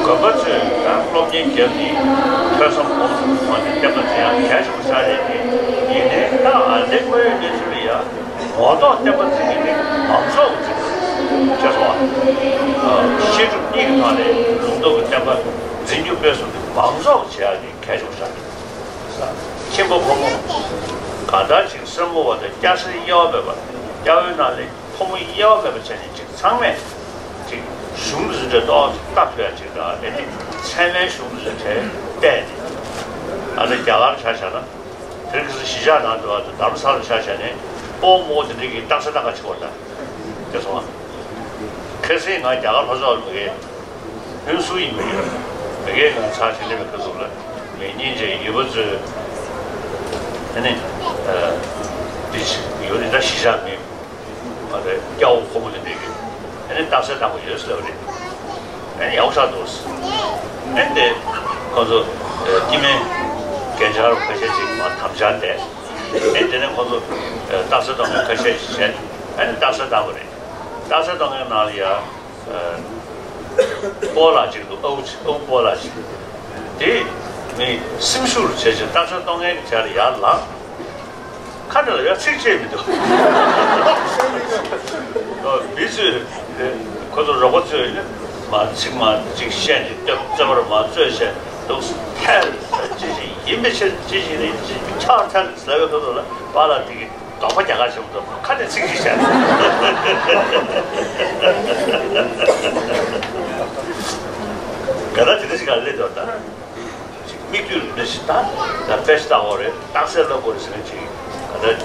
དགོན་པ་ཚོས་ད་སློབ་གཉེར་བརྒྱབ་ནས་ཐོས་བསམ་སྒོམ་གསུམ་གྱི་ཐོག་ནས་བསྟན་པ་འཛིན་ཡ་གལ་ཆེན་པོ་ཆགས་རེད་དེ། ཡིན་ནའི་ད་ཨ་ནི་དངོས་ཡོད་གནས་ཚུལ་ལ་ཡ། ངོ་ཐོག་བསྟན་པ་འཛིན་མཁན་དེ་མང་ཚོགས་ཀྱི་འཛིན་པ་རེད། ཤེས་སོང་ཨ། བཤད་སྒྲུབ་གཉིས་ཀྱི་ཐོག་ནས་ལུང་རྟོགས་ཀྱི་བསྟན་པ་འཛིན་སྐྱོང་སྤེལ་གསུམ་དེ་མང་ཚོགས་ཀྱི་བྱེད་ཡག་དེ་གལ་ཆེན་པོ་ཆགས་ཀྱི་འདུག། ཁྱིམ་པ་ཕོ་མོ་གང་ལྟར་ཅིག་སེར་མོ་བ་དང་སྐྱ་སེར་དབྱེ་བ་མེད་པ། སྐྱ་བོའི་ནང་ལས་ཕོ་མོ་དབྱེ་བ་མེད་པ་བྱས་ནས་ཅིག་ཚང་མས་ཅིག་གཞུང་འཛིན་གྲྭ་ཏོག་ཙམ་ལྟ་ཐུབ་ཡ་ཅིག་དང་། དེ་ནས་ཚད་མའི་གཞུང་འཛིན་གྲྭ་བལྟས་ནས། ཨ་ནི་རྒྱ་གར་ཆ་བཞག་ན། དེ་རིང་ཁ་སང་གཞིས་ཆགས་ནང་དུ་བ་དང་རྡ་རམ་ས་ལ་ཆ་བཞག་ནས་སྤོ་བོ་མོ་བོ་དེ་འདྲ་གི་རྟགས་གསལ་སྣ་ཁ་ཆེ་བ་དང་། དེ་སོང་ང་ ཁ་སང་ང་རྒྱ་གར་ལྷོ་ཕྱོགས་ལ་མི་སྒེར་ཕུན་སུམ་ཡིན་མི་ཡོད། མི་སྒེར་ང་ཚར་ཞིག་སླེབས་པའི་ཁ་ཐུག་ལ་མི་སྙིང་རྗེ་ཡོད་པ་ཚོས་ཨ་ནི་འདི་ཡོད་འདི་འདྲ་ཞིག་བཞག་མེད། ང་ཚོའི་སྐྱ་བོ་ཁོ་མོ་དེ་འདྲས་ཀྱིས་ཨ་ནི་རྟགས་གསལ་བཏང་བ་ཡོད་ཟེར་བ་རེད། ཨ་ནི་ཡག་པོ་ཆགས་འདུག་ཨ་ནི་དེ་ཁོ་ཚོ་སྐྱེ་དམན་རྒན་ཆགས་རོགས་ཁ་ཤས་ཅིག་མ་དམ་བཅའ་བསྡད། ཨ་ནི་དེ་ནས་ཁོ་ཚོ་རྟགས་གསལ་གཏོང་མཁན་ཁ་ཤས་ཤིག་བྱས། ཨ་ནི་རྟགས་གསལ་བཏང་བ་རེད། རྟགས་གསལ་གཏོང་མཁན་ནང་ལ་ཡ་སྤོ་ལགས་ཅིག་འདུག་ཨའུ་ཅིག་ཨའུ་སྤོ་ལགས་ཅིག་དེ་མི་སེམས་ཤུགས་བྱས་ཅིག་རྟགས་གསལ་གཏོང་མཁན་གྱི་གྲས་ལ་ཡར་ལངས། ཁ་འདྲ་ལ་ཡང་ཚིག་བཅད་མི་འདུག་མི་ཚོས་ཁོ་ཚོ་རོགས་པ་ཚོས་ནི་མ་ཚིག་མ་གཅིག་བཤད་ནས་སྟོད་རྩོད་པར་མ་རྩོད་བྱས་འདུག་ཐལ་ཅི་ཞིག་ཡིན་པའི་ཕྱིར་ཅི་ཞིག་ནི་ཅི་ཕྱག་འཚལ་ཟེར་བའི་ཁོ་ཚོ་ལ་པཱ་ལགས་དེ་གི་དོགས་པ་རྒྱག་ག་བྱུང་འདུག་ཁ་ནས་ཚིག་གཅིག་བཤད། ག་ད་དེ་འདྲ་ཞིག་ག་སླེབས་འདུག་ད། ཅིག་མིག་ལྟོས་རེ་ཞིག་ད་ད་དཔེ་ཞིག་བལྟ་དགོས་རེད། རྟགས་གསལ་ལབ་དགོས་རེད་ཟེར་མཁན་ཅིག་ད་ལྟ་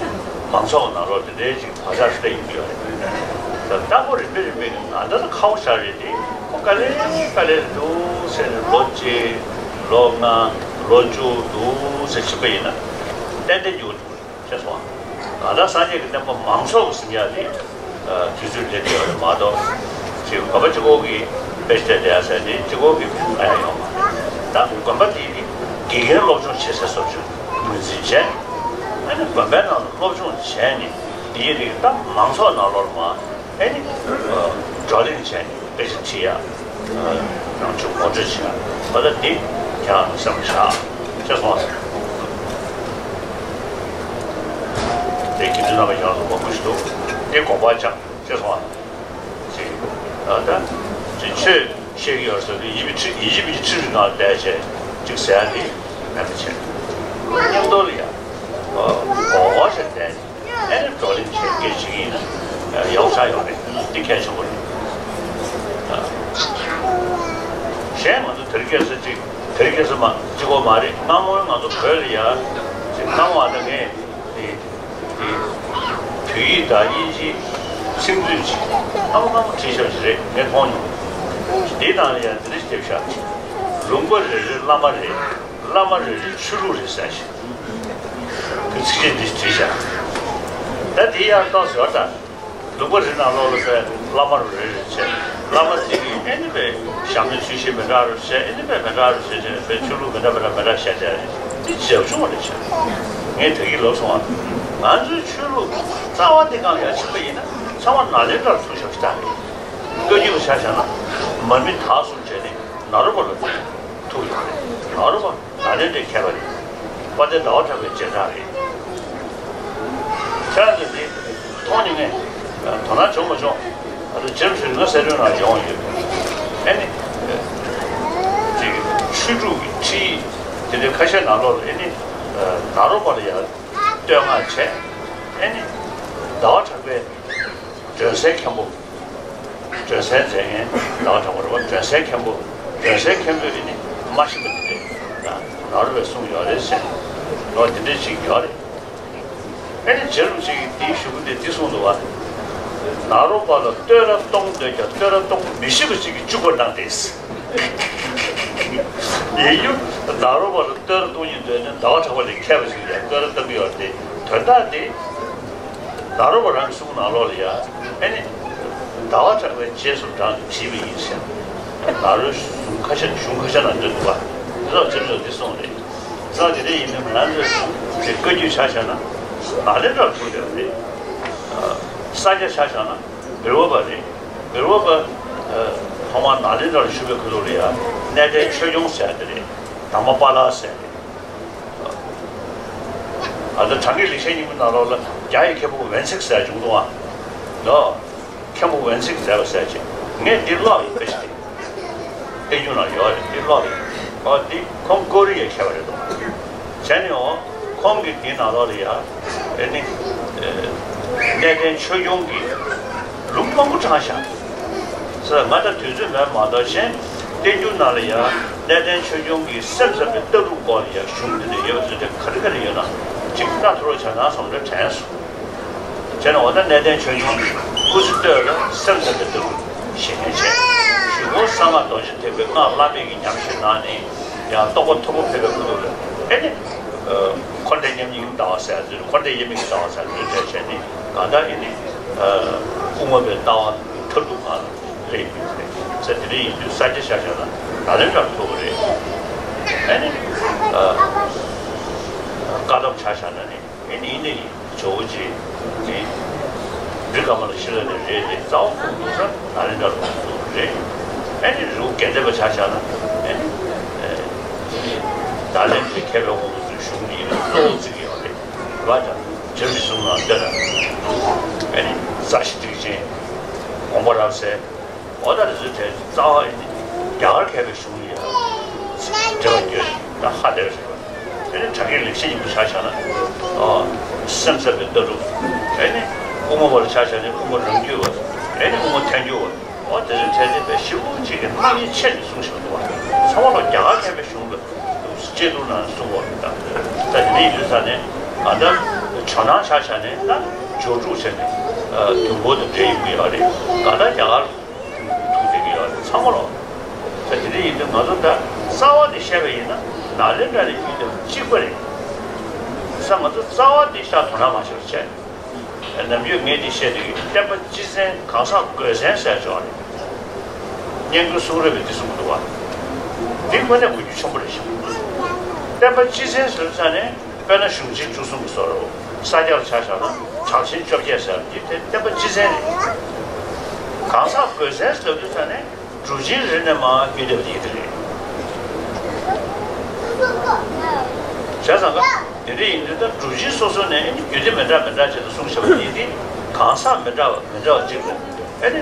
མང་ཚོགས་ནང་ལོགས་དེ་འདྲའི་ཅིག་བག་ཆགས་ཞིག་ཡོང་གི་ཡོད་རེད། ད་ལྟ་བུ་རིམ་པས་རིམ་པས་ང་ད་ལྟ་ཁ་བོ་ཞར་རེད་དེ་ཁོ་དཀའ་ལས་དཀའ་ལས་རེད་འདུག་ཟེར་ནས་ལོ་གཅིག་ལོ་ལྔ་ལོ་བཅུ་འདུག་ཟེར་ཕྱིན་པ་ཡིན་ན་ཏན་ཏན་འགྱུར་བ་འགྲོ་གི་རེད། ཤེས་སོང་ཨ། ང་དང་སངས་རྒྱས་ཀྱི་བསྟན་པ་མང་ཚོགས་ཀྱི་ཟིན་ཡག་དེ་དུས་ཚོད་སླེབས་ཡོད་རེད་མ་གཏོགས་ཅིག་དགོན་པ་གཅིག་པོ་གི་དཔེ་ཆ་བལྟས་ཡག་ཟེར་དེ་གཅིག་པོ་གི་ང་ཡང་ཡོང་མ་རེད། ད་དགོན་པ་དེ་ནི་དགེ་རྒན་སློབ་སྦྱོང་བྱེད་ས་སོགས་ཀྱི་ངོས་འཛིན་བྱས། ཨ་ནི་དགོན་པའི་ནང་ལ་སློབ་སྦྱོང་བྱས་ནས་དེའི་རིགས་ད་མང་ཚོགས་ནང་ལོགས་ལ་མ་ཨ་ནི་བགྲོ་གླེང་བྱས་ནས་དཔེ་ཆ་ཁྲིད་ཡག་རང་ཚུགས་ངོ་སྤྲོད་བྱེད་ཡག་ཁོ་ད་འདི་ཁྱེད་རང་སེམས་ལ་བཞག་ཅེས་གསུངས་པ་རེད། དེ་དགེ་འདུན་རྣམ་པ་ཡོངས་ལ་དགོངས་པ་ཞུ་དོ། དེ་དགོངས་པ་བཅངས་ཅེས་གསུངས་པ་ཅིག་ད་ཅིག་ཆོས་བཤད་ཀྱི་ཡོད་ཟེར་དུས་ཡིད་ཀྱི་ཁྲི་ཡིད་ཀྱི་ཁྲི་རུ་ནང་བསྡད་བྱས་ཅིག་ཟེར་ཡག་དེ་མེད་པ་བྱས། མཉམ་དུ་ལ་ཡ་གོ་གོ་བྱས་བསྡད། ཨེ་ནི་བགྲོ་གླེང་བྱེད་མཁན་ཞིག་ཡིན་ན་ཡག་པོ་ཆགས་ཡོང་རེད། འདི་གལ་ཆེན་པོ་རེད། གཞན་ང་ཚོ་དེ་རིང་ཁ་སང་ཅིག་དེ་རིང་ཁ་སང་མ་གཅིག་པོ་མ་རེད། སྔ་མོ་ང་ཚོ་བོད་ལ་ཡ་ཅིག་སྔ་མོ་ཨ་ད་ངས་དེ་དེ་བོད་ཡིག་དང་དབྱིན་ཇིའི་ཚིག་མཛོད་ཅིག་སྔ་མོ་སྔ་མོ་བྲིས་བཞག་པ་ཞིག་རེད། ངས་མཐོང་མྱོང་། འདིའི་ནང་ལ་ཡ་འདི་འདྲ་ཞིག་བྲིས་བཞག་ལུང་པ་རེ་རེ་བླ་མ་རེད། བླ་མ་རེ་རེ་ཆོས་ལུགས་རེད་ཟེར་ཞིག་དེ་ཚིགས་བཅད་འདི་བྲིས་བཞག་ད་དེ་ཡང་ཏོག་ཙམ་ཡོད་ད། ལུང་པ་རེ་ནང་ལོགས་ལ་ཟེར་བླ་མ་རེ་རེ་བྱས། བླ་མ་དེ་གིས་ཨེ་ནི་པའི་ཞྭ་མོའི་ཚུལ་བཞིན་མི་འདྲ་རུ་བྱས། ཨེ་ནི་པའི་མི་འདྲ་རུ་བྱས་བྱས་པའི་ཆོས་ལུགས་མི་འདྲ་མི་འདྲ་མི་འདྲ་བཤད་བསྡད་རེད། དེ་བྱབ་ཆུང་བ་རེད་བྱས། ངས་དེ་གིས་ལབ་སོང་བ། ང་ཚོའི་ཆོས་ལུགས་རྩ་བ་འདི་སྒང་ལ་ཡར་ཕྱིན་པ་ཡིན་ན་ཚང་མ་ནཱ་ལེནྡྲར་ཐུག་བཞག་ཤག་རེད། བཀའ་བརྒྱུད་ཆ་བཞག་ན་མར་མི་དྭགས་གསུམ་བྱས་ནས་ནཱ་རོ་པ་ལ་ཐུག་ཡོད་རེད། ནཱ་རོ་པ། ནཱ་ལེནྡྲའི་མཁས་པ་རེད། དཔལ་ལྡན་ཟླ་བ་གྲགས་པའི་རྗེས་འབྲང་རེད། ཁྱེད་རང་ཚོས་འདི་མཐོང་མྱོང་ངས་དོ་སྣང་བྱུང་མ་བྱུང་། ཨ་ནི་རྗེ་རིན་པོ་ཆེ་ང་གསལ་སྒྲོན་ནང་ཡོང་བ་ཡོད། ཨ་ནི་ཅིག་ཆོས་དྲུག་གི་ཁྲིད་ཡིག་དེ་འདྲའི་ཁ་ཤས་ནང་ལོགས་ལ་ཨ་ནི་ནཱ་རོ་པ་ལ་ཡང་བསྟོད་བསྔགས་བྱས། ཨ་ནི་ཟླ་བ་གྲགས་པའི་སྒྲོན་གསལ་མཁན་པོ། སྒྲོན་གསལ་མཛད་མཁན་ཟླ་བ་གྲགས་པ་རེད་པ། སྒྲོན་གསལ་མཁན་པོ། སྒྲོན་གསལ་མཁན་པོས་ཨེ་ནི་མ་ཤེས་པ་དེ་འདྲས་ནཱ་རོ་པས་གསུངས་ཡོད་རེད་ཟེར། ལོ་དེ་འདྲས་ཅིག་ཡོད་རེད། ཨེ་ནི་རྗེ་རིན་པོ་ཆེ་གིས་དེའི་ཞུ་སྐུལ་དེ་འདི་གསུངས་འདུག་བ། ནཱ་རོ་པ་ལ་བསྟོད་ར་གཏོང་འདོད་ཀྱང་བསྟོད་ར་གཏོང་མི་ཤེས་པ་ཅིག་གིས་བཅུག་པ་གནང་སྟེ། ཡིན་རྒྱུ་ནཱ་རོ་པ་ལ་བསྟོད་ར་གཏོང་སྙིང་འདོད་ན་ཟླ་བ་གྲགས་པ་ལས་མཁས་པ་ཞིག་ལ་བསྟོད་ར་གཏོང་གི་ཡོད་རེད་དེ། དོན་དག་དེ་ནཱ་རོ་པ་རང་གི་གསུང་ནང་ལོགས་ལ་ཡ། ཨེ་ནི། ཟླ་བ་གྲགས་པའི་རྗེས་སུ་འབྲངས་ནས་བྲིས་པ་ཡིན་ཟེར། ནཱ་རོའི་གཞུང་ཁ་ཤས་གཞུང་ཁ་ཤས་ནང་འདུག་པ། འདི་ལ་ཅིག་ཅིག་འདི་གསུངས་རེད། ས་དེ་འདྲ་ཡིན་ན་ང་རང་ཚོས་དེ་བཀའ་བརྒྱུད་ཆ་བཞག་ན་ནཱ་ལེནྡྲར་ཐུག་ཡོད་རེད། ས་སྐྱ་ཆ་བཞག་ན་བེར་པ་པ་རེད། བེར་པ་པ། ཐོག་མར་ནཱ་ལེནྡྲར་བཞུགས་པའི་ཁ་ཐུག་ལ་ཡ་གནས་བརྟན་ཆོས་སྐྱོང་ཟེར་དེ་རེད། དང་པོ་པཱ་ལགས་ཟེར་རེད། ཨ་ད་བྲང་གི་ལེགས་བཤད་སྙིང་པོ་ནང་ལོགས་ལ་རྒྱ་ཡི་མཁན་པོ་ཝེན་ཚིག་ཟེར་བྱུང་འདུག་ཨ། ལོ། མཁན་པོ་ཝེན་ཚིག་མཛད་པ་ཟེར་ཅིག་ངས་འདི་ཀློག་ཡིན་པ་ཞིག་རེད། བསྟན་འགྱུར་ནང་ཡོད་རེད། འདི་ཀློག་ཡིན། ཨོ་འདི་ཁོང་ཀོ་རི་ཡའི་མཁས་པ་རེད་འདུག་བྱས་ནས་འོ་ཁོང་གིས་འདི་ནང་ལོགས་ལ་ཡ་ཨེ་ནི་གནས་བརྟན་ཆོས་སྐྱོང་གི་ལུང་མང་པོ་དྲངས་ཤག་ས་ང་ད་དུས་ཚོད་མེད་མ་གཏོགས་གཞན་བསྟན་འགྱུར་ནང་ལ་ཡ་གནས་བརྟན་ཆོས་སྐྱོང་གི་སེམས་ཙམ་པའི་ལྟ་གྲུབ་སྐོར་ལ་ཡ་གཞུང་འདི་འདྲ་ཡོད་པ་ཚོ་དེ་ག་རེ་ག་རེ་ཡོད་ན་ཅིག་ལྟ་ཐུབ་རོགས་བྱས་ན་བསམ་རེ་དྲན་སོང་། བྱས་ན་འོ་ན་གནས་བརྟན་ཆོས་སྐྱོང་གི་སྐུ་ཚེ་སྟོད་ལ་སེམས་ཙམ་པའི་ལྟ་གྲུབ་ བཞེད་མཁན་བྱས། གཞུག་གུ་གསང་སྔགས་རྡོ་རྗེ་ཐེག་པའི་སྔགས་བླ་མེད་ཀྱི་ཉམས་བཞེས་གནང་ནས་ཡང་རྟོགས་པ་མཐོན་པོ་ཕེབས་པའི་ཁུ་ཐུག་ལ་ཨེ་ནི། འཁོར་འདས་མཉམ་ཉིད་ཀྱི་ལྟ་བ་ཟེར་ཡ་ཚོས་འཁོར་འདས་དབྱེར་མེད་ཀྱི་ལྟ་བ་ཟེར་ཡ་ཚོས་གྲས་བྱས་ནས་གང་ལྟར་ཨེ་ནི། དབུ་མ་པའི་ལྟ་བ་མཐར་ཐུག་ང་ལ་སླེབས་ཡོད་རེད་ཟེར། དེ་འདྲ་ཡིན་དུས་ས་སྐྱ་ཆ་བཞག་ན་ད་ལན་འདྲ་ཐུག་གི་རེད། ཨེ་ནི། བཀའ་གདམས་ཆ་བཞག་ན་ནི། ཨེ་ནི་ཡིན་ནི་ཇོ་བོ་རྗེ་ནི་འབྲི་ག་མ་ལ་ཤི་ལ་ནི་རེད་དེ་རྩ་བ་ཁུངས་གཏུགས་ས་ད་ལན་འདྲ་ལ་གསུངས་རེད། ཨེ་ནི་རི་བོ་དགེ་ལྡན་པ་ཆ་བཞག་ན་ཨེ་ནི་ད་ལན་དེ་མཁས་པའི་དབང་པོ་ཚོའི་གཞུང་འདི་ཡིན་ན་གཙོ་བོ་བརྩི་གི་ཡོད་རེད། རེད་བ། ད་ཇོ་བོའི་གཞུང་ལ་ལྟོས་ན་ཨེ་ནི་རྩ་ཤེ་ཊཱིཀ་ཆེན་དགོངས་པ་རབ་གསལ། འོ་ད་རེ་ཟུར་དེ་རྩ་བ་ཡིན་ཏེ་རྒྱ་གར་མཁས་པའི་གཞུང་ལ་ཡང་འགྲེལ་བ་བསྐྱོན་ད་ཧ་ལས་པ་རེད་པ། དེ་ནི་གྲགས་ཀྱི་ལེགས་བཤད་སྙིང་པོ་ཆ་བཞག་ན། ཨོ། སེམས་ཟབ་པའི་ལྟ་གྲུབ། དེ་ནི་དབུ་མ་པ་ལ་ཆ་བཞག་ན་དབུ་མ་རང་རྒྱུད་པ། དེ་ནི་དབུ་མ་ཐལ་འགྱུར་བ། འོ་དེ་ཚོའི་གྲས་དེ་དཔེ་ཞེ་པོ་ཅིག་གི་རྣམ་དབྱེ་ཕྱེ་ནས་གསུངས་བཞག་འདུག་བ། ཚང་མ་ལ་རྒྱ་གར་མཁས་པའི་གཞུང་ལ་དཔྱད་བསྡུར་ནང་གསུངས་པ་རེད་ད། ད་དེ་འདྲ་ཡིན་དུས་ས་ནས་ང་ད་ཇོ་ནང་ཆ་བཞག་ནས་ད་ཇོ་ཕྲུག་བྱས་ནས་དུས་འཁོར་དང་འབྲེལ་ཡོང་གི་ཡོད་རེད། གང་ལྟར་རྒྱ་གར། ཐུག་བསྡད་ཀྱི་ཡོད་རེད་ཚང་མ་ལོ། ད་དེ་འདྲ་ཡིན་དུས་ང་ཚོ་ད་རྩ་བ་དེ་བཤད་པ་ཡིན་ན་ནཱ་ལེནྡྲ་ནས་བརྒྱུད་དེ་གཅིག་པ་རེད། ས་ང་ཚོ་རྩ་བ་དེ་ཤ་དོ་སྣང་མ་བྱེད་པར་བྱས། ནམ་རྒྱུན་ངས་དེ་བཤད་དུས་བསྟན་པ་སྤྱི་མཚན་གང་ཟག་དགོས་མཚན་ཟེར་ཅོག་རེད། སྙན་བརྒྱུད་གསུང་རབ་པས་འདི་གསུངས་འདུག་བ། འདི་དངོས་གནས་གོ་རྒྱུ་ཆེན་པོ་རེད་ཤག་བསྟན་པ་སྤྱི་མཚན་ཟེར་ས་ནས། དཔེར་ན་གཞུང་ཆེན་བཅུ་གསུམ་གྱི་བཟོ་འདྲ་ས་སྐྱར་ཆ་བཞག་ན་གྲགས་ཆེན་བཅོ་བརྒྱད་ཟེར་བ་འདི་དེ་བསྟན་པ་སྤྱི་མཚན་རེད། གང་ཟག་དགོས་མཚན་ཟེར་དུས་ཙ་ནས་གྲུབ་ཆེན་རེ་ནས་མར་བརྒྱུད་བསྡད་པ་དེ་རེད། བྱས་ཙང་ཀ་དེ་འདྲ་ཡིན་དུས་ད་གྲུབ་ཆེན་སོ་སོ་ནས་རྒྱུད་སྡེ་མི་འདྲ་མི་འདྲ་བྱས་ཏེ་གསུངས་བཞག་པ་ཡིན་ཏེ་གང་ཟག་མི་འདྲ་བ་མི་འདྲ་བ་གཅིག་ལ། ཨེ་ནི།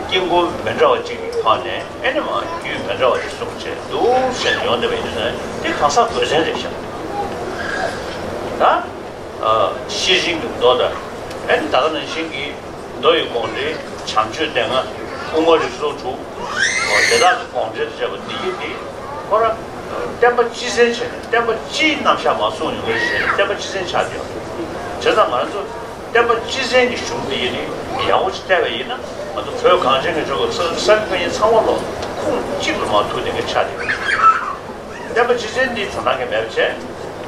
དཀྱིལ་འཁོར་མི་འདྲ་བ་གཅིག་གི་ཁོངས་ནས་ཨེ་ནི་མར་རྒྱུད་མི་འདྲ་བ་ཅིག་གསུངས་བྱས་འདུག་ཟེར་ནས་ཡོང་བསྡད་པ་ཡིན་ན་དེ་གང་ཟག་དགོས་མཚན་རེད་ཤག་ད། ཤེར་ཕྱིན་གྱི་མདོ་དང་། ཨེ་ནི་ད་ག་ནང་བཞིན་གྱི་མདོ་ཡི་དགོངས་འགྲེལ་བྱམས་ཆོས་སྡེ་ལྔ། དབུ་མ་རིགས་གསུམ་དྲུག་དེ་དག་གི་དགོངས་འགྲེལ་དང་བཅས་པ་འདི་ཡིན་ཏེ། ཁོ་རང་། བསྟན་པ་སྤྱི་མཚན་བྱས་ནས་བསྟན་པ་སྤྱིའི་རྣམ་གཞག་མར་གསུངས་ཡོང་གི་རེད་ཟེར་ནས་བསྟན་པ་སྤྱི་མཚན་ཆགས་ཀྱི་ཡོད་རེད། བྱས་ཙང་ང་ཚོ། བསྟན་པ་སྤྱི་མཚན་གྱི་གཞུང་འདི་ཡིན་ནི་ཡག་པོ་ཅིག་བལྟས་པ་ཡིན་ན་ང་ཚོ་བོད་གངས་ཅན་གྱི་ལྗོངས་ཀྱི་ས་ས་ཕན་ཡིན་ཚང་མ་ལོ་ཁུངས་གཅིག་ལ་མ་ཐུག་ནས་ཀྱི་ཆ་དེ། བསྟན་པ་སྤྱི་མཚན་འདི་དོན་དག་གི་མེད་པ་བྱས།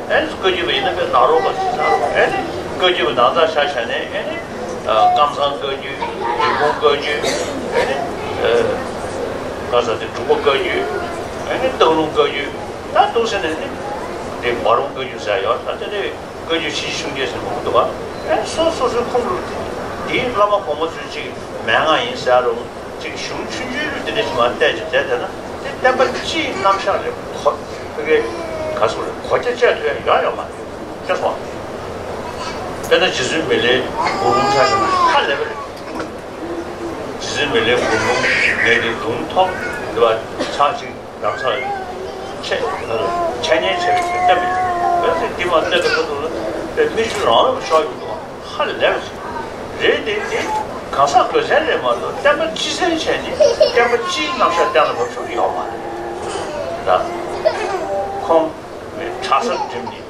ཨེ་ནི་བཀའ་བརྒྱུད་པ་ཡིན་ན་བོད་ནཱ་རོ་པ་ཞིག་ཟེར་ཨེ་ནི་བཀའ་བརྒྱུད་པ་ནང་ཚགས་ཤ་ཤ་ནས་ཨེ་ནི་ཀམ་ཚང་བཀའ་བརྒྱུད་འབྲི་གུང་བཀའ་བརྒྱུད་ཨེ་ནི་ག་ས་དེ་འབྲུག་པ་བཀའ་བརྒྱུད་ཨེ་ནི་སྟག་ལུང་བཀའ་བརྒྱུད་ད་འདུག་ཟེར་ནས་ནི་དེ་མ་རུང་བཀའ་བརྒྱུད་ཟེར་ཡོད་ད་དེ་འདྲའི། བཀའ་བརྒྱུད་ཆེ་ཆུང་གཉིས་ཟེར་མང་པོ་འདུག་བ། ཨེ་སོ་སོ་སོའི་ཁོངས་རུ་དེའི་བླ་མ་གོང་མ་ཚོས་ཅིག་མན་ངག་ཡིན་ཟེར་རུང་ཅིག་གཞུང་ཆུང་ཆུང་རུ་དེ་འདྲ་ཞིག་མ་བལྟས་ཅིག་བསྡད་བསྡད་ན་དེ་བསྟན་པ་སྤྱིའི་རྣམ་གཞག་རེད་གོ། ཕ་གི་ག་སོ་རེད་གོ་རྒྱ་བཅད་ཐུབ་ཡ་ཡོད་ཡོད་མ་རེད། ཤེས་སོང་། དཔེར་ན་རྗེ་བཙུན་མི་ལའི་མགུར་འབུམ་ཆ་བཞག་ན་ཧ་ལས་པ་རེད། རྗེ་བཙུན་མི་ལའི་མགུར་འབུམ་ངས་དེ་ལུང་ཐོག་དེ་བ་ཆག་ཅིག་རང་ས་ཆེ། འཆད་ཉན་བྱས་པའི་སྟབས་ཡིན། འོན་ཏེ་འདི་མ་སླེབས་པའི་ཁ་ཐུག་ལ་དཔེ་མིག་ཆུ་རང་རང་ཤོར་ཡོང་དུས་ཧ་ལས་པ་ཞིག་རེད་དེ་དེ་གང་ཟག་དགོས་མཚན་རེད་མ་གཏོགས་བསྟན་པ་སྤྱི་མཚན་བྱས་ནས་བསྟན་པ་སྤྱིའི་རྣམ་གཞག་གཏན་ལ་ཕབ་ཆོག་གི་ཡོད་མ་རེད། ད་ཁོང་གྲྭ་སར་འགྲིམས་ནས།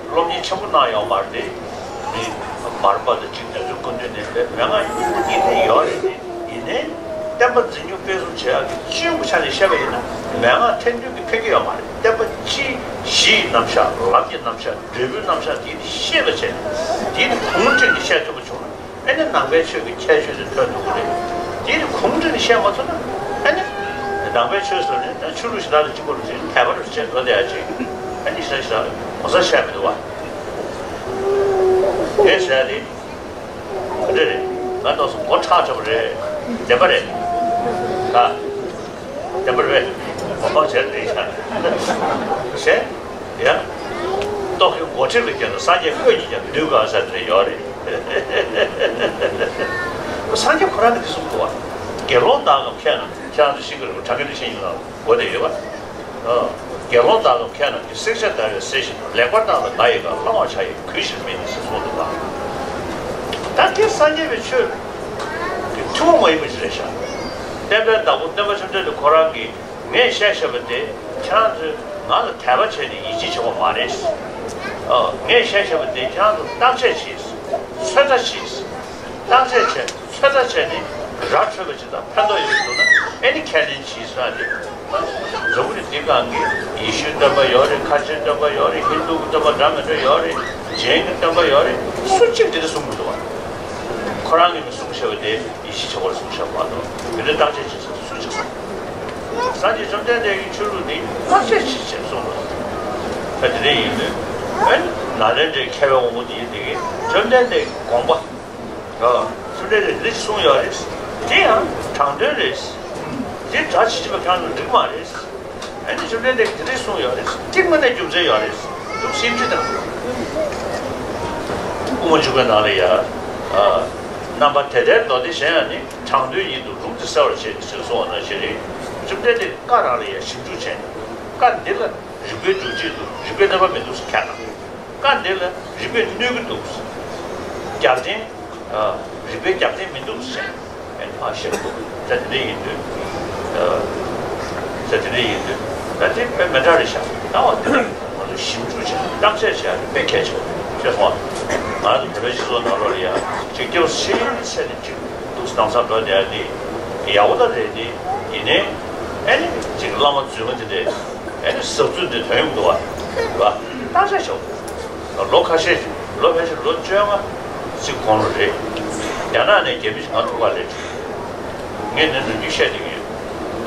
སློབ་གཉེར་ཆེན་པོ་གནང་ཡོད་མ་རེད། མི་མར་པ་དང་གཅིག་དེ་ཚོའི་སྐུ་མདུན་ནས་མེད་མན་ངག་སྙིང་པོ་གཉིས་ཐད་ཡོད་རེད་དེ་ཡིན་ནའི་བསྟན་པ་འཛིན་སྐྱོང་སྤེལ་གསུམ་བྱེད་ཡག་གི་སྤྱི་ཡོངས་ཀྱི་ཆ་ནས་བཤད་པ་ཡིན་ན་མན་ངག་ཐད་འདོན་གྱི་ཕན་གྱི་ཡོད་མ་རེད། བསྟན་པ་སྤྱིའི་གཞི་ཡི་རྣམ་གཞག་ལམ་གྱི་རྣམ་གཞག་འབྲས་བུའི་རྣམ་གཞག་དེ་ཤེས་པ་བྱས་དེ་ནི་གོང་དུ་བཤད་ཐུབ་པ་བྱུང་ན། ཨེ་ནི་ནང་པའི་ཆོས་ཀྱི་ཁྱད་ཆོས་དེ་ཐོན་ཐུབ་ཀྱི་རེད། དེ་ནི་གོང་དུ་ནས་བཤད་མ་ཐུབ་ན་ཨེ་ནི་ནང་པའི་ཆོས་ཟེར་ནས་ད་ཆོས་ལུགས་གཞན་དག་དང་གཅིག་པ་རུ་བྱས་ནས་དད་པ་རུ་བྱས་འགྲོ་བསྡད་ཡ་ཅིག་ཨེ་ནི་ཞེ་དྲག་ཞེ་དྲག་གོ་ས་བཤད་མི་འདུག་བ། དེ་ཟེར་ཡ་དེ་ག་འདྲ་རེད། ང་ཏོག་སོ་མགོ་ཁྲག་ཁྲག་པ་རེད། བདེན་པ་རེད། ད་བདེན་པ་རེད། གོ་འཕང་བྱས་རེད་ཤག་ཟེར། ཡ། རྟོག་གེའི་མགོ་ཁྲིད་ལ་བརྒྱབ་ན་སངས་རྒྱས་བསྐོས་ཀྱིས་ཀྱང་འདུལ་དཀའ་ཟེར་དེ་ཡོད་རེད། སངས་རྒྱས་ཁོ་རང་གིས་འདི་གསུངས་འདུག་བ། དགེ་སློང་དག་གམ་མཁས་རྣམས་ཀྱིས་ཁྱེད་རང་ཚོ་ཤེས་ཀྱི་རེད་པ། གྲངས་ཀྱི་འདི་ཤེས་ཡིན་ལ་གོ་བསྡད་ཡོད་པ། དགེ་སློང་དག་གམ་མཁས་རྣམས་ཀྱིས། བསྲེག་བཅད་བརྡར་བའི་གསེར་བཞིན་དུ། ལེགས་པར་བརྟགས་ལ་ང་ཡི་བཀའ། བླང་བར་བྱ་ཡི་གུས་ཕྱིར་མིན། ཞེས་གསུངས་འདུག་བ། ད་དེ་སངས་རྒྱས་པའི་ཆོས་ཀྱི་ཐུན་མོང་མ་ཡིན་པ་ཞིག་རེད་ཤག་བསྟན་པའི་བདག་པོ་སྟོན་པ་བཅོམ་ལྡན་འདས་ཁོ་རང་གིས། ངས་བཤད་བཞག་པ་དེ་ཁྱེད་རང་ཚོས་ང་ལ་དད་པ་བྱས་ནས་ཡིད་ཆེས་བྱེད་དགོས་མ་རེད། ཨ། ངས་བཤད་བཞག་པ་དེ་ཁྱེད་རང་ཚོས་བརྟག་དཔྱད་བྱས། ཚོད་ལྟ་བྱས། བརྟག་དཔྱད་བྱས་ཚོད་ལྟ་བྱས་ནས་ ར་འཕྲོད་པ་ཅིག་དང་ཕན་ཐོགས་ཡོད་འདུག་ན་ཨེ་ནི་ཁས་ལེན་བྱེད་ས་རེད། འཛམ་བུ་གླིང་འདི་སྒང་གི་ཡེ་ཤུའི་སྟོན་པ་ཡོད་རེད། ཁ་ཆེའི་སྟོན་པ་ཡོད་རེད། ཧིན་དུ་གི་སྟོན་པ་འདྲ་མི་འདྲ་ཡོད་རེད། ཇེན་གྱི་སྟོན་པ་ཡོད་རེད། སུ་གཅིག་འདི་འདྲ་གསུང་མི་འདུག་བ། ཁོ་རང་གིས་མི་གསུང་ཤེས་པ་དེ་ཡེ་ཤེས་ཆོས་འཁོར་གསུང་ཤེས་པ་མ་གཏོགས་མི་འདྲ་བརྟག་དཔྱད་བྱེད་ས་སུ་གཅིག་གསུང་། སངས་རྒྱས་བཅོམ་ལྡན་འདས་ཀྱི་ཆོས་ལུགས་འདི་བརྟག་དཔྱད་བྱེད་ཅེས་གསུངས་པ། ད་དེ་འདྲ་ཡིན་དུས་ཨ་ནི་ནཱ་ལེནྡྲའི་མཁས་པའི་དབང་པོ་འདི་ཡིན་དེ་གིས་བཅོམ་ལྡན་འདས་ཀྱི་དགོངས་པ། ཨ། བཅོམ་ལྡན་འདས་འདི་གསུངས་ཡོད་རེད། དེ་ཡང་དྲང་དོན་རེད། དེ་སྒྲ་ཇི་བཞིན་པ་ཁྱོད་རང་འགྲིག་མ་རེད། ཨ་ནི་བཅོམ་ལྡན་འདས་འདི་གསུངས་ཡོད་རེད། དེ་དངོས་གནས་རྒྱུ་མཚན་ཡོད་རེད། འདུག་སེ་འདྲི་དང་། དབུ་མ་འཇུག་པའི་ནང་ལ་ཡ། ཨ། རྣམ་པ་དེ་ལྟར་མདོ་སྡེ་གཞན་ཡང་ནི། དྲང་དོན་ཡིན་དུ་ལུང་འདི་གསལ་བར་བྱེད་ཅེས་གསུངས་པ་ནང་བཞིན་རེད། བཅོམ་ལྡན་འདས་བཀའ་རང་ལ་ཡ་ཞིབ་འཇུག་བྱས་ནས། བཀའ་འདི་ལ་རིགས་པའི་འཇུག་བྱེད་འདུག་རིགས་པའི་རྣམ་པ་མི་འདུག་ཟེར་ཁྱེར་དང་། བཀའ་འདི་ལ་རིགས་པས་གནོད་ཀྱི་འདུག་རྒྱབ་རྟེན། རིགས་པའི་རྒྱབ་རྟེན་མི་འདུག་ཟེར། ཨེ་ནི་མ་ཤེས་འདུག་ད་དེ་འདྲ་ཡིན་དུས། ད་དེ་འདྲ་ཡིན་དུས། ད་དེ་དཔེ་མི་འདྲ་རེད་ཤག་ལྟ་བ་འདི་ལ་ང་ཚོ་ཞིབ་འཇུག་བྱས་བརྟག་དཔྱད་བྱས་དཔེ་གལ་ཆེ་བ་ཤེས་སོང་ང་། ང་ཚོ་བོད་པའི་སྤྱི་ཚོགས་ནང་ལོགས་ལ་ཡ་གཅིག་སྐྱབས་སུ་མཆི་ཚེ་ནས་གཅིག་འདུག་སྣང་ས་འགྲོ་བསྡད་དེ་ཡག་པོ་ད་རེད་དེ། ཡིན་ནའི་ཨེ་ནི་གཅིག་བླ་མ་རྫུན་མ་དེ་འདྲས། ཨེ་ནི་ཟབ་ཚུལ་འདི་དོན་ཡོང་འདུག་བ། རེད་བ། བརྟག་དཔྱད་བྱའོ། ལོ་ཁ་ཤས་ཤིག་ལོ་ཕལ་ཆེར་ལོ་བཅོ་ལྔ་ཅིག་གོང་ལ་རེད། རྒྱ་ནག་ནས་རྒྱ་མི་ཞིག་ང་ཐུག་ག་སླེབས་བྱུང་། ངས་འདི་ནང་རྒྱུས་བཤད་བསྡད་ཀྱི་ཡོད།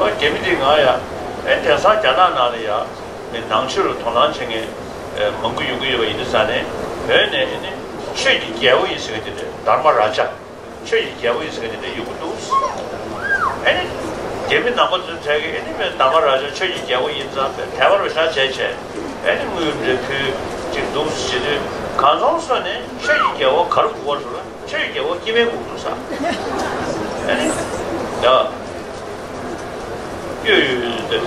ཨ། རྒྱ་མི་དེས་ང་ཡ། ཨེ། དེང་སང་རྒྱ་ནག་ནང་ལ་ཡ། ནང་ཆོས་ལ་དོ་སྣང་བྱེད་མཁན་མང་པོ་ཡོང་གི་ཡོད་པ་ཡིན་དུས་ཙང་ནས། བོད་ནས་ཨེ་ནི་ཆོས་ཀྱི་རྒྱལ་པོ་ཡིན་ཟེར་མཁན་དེ་འདྲ། དྷརྨ་རཱ་ཛ། ཆོས་ཀྱི་རྒྱལ་པོ་ཡིན་ཟེར་མཁན་དེ་འདྲ་ཡོང་གི་འདུག་ཨེ་ནི། རྒྱ་མི་ནང་པ་ཚོའི་གྲས་ཀྱིས་ཨེ་ནི་མེད། དྷརྨ་རཱ་ཛ་ཆོས་ཀྱི་རྒྱལ་པོ་ཡིན་ཙང་དད་པ་རུ་བཞག་བྱས་བྱས། ཨེ་ནི་དངུལ་འདྲ་ཕུལ་ཅིག་འདུག་ཟེར་དུས། གང་ཚོང་སོ་ནས་ཆོས་ཀྱི་རྒྱལ་པོ་ག་རེ་དགོས་པ་ཟེར་ན། ཆོས་ཀྱི་རྒྱལ་པོ་སྐྱེ་དམན་དགོས་འདུག་ས། ཨེ་ནི། ཡ། ཡོད་ཡོད་ཡོད་དེ།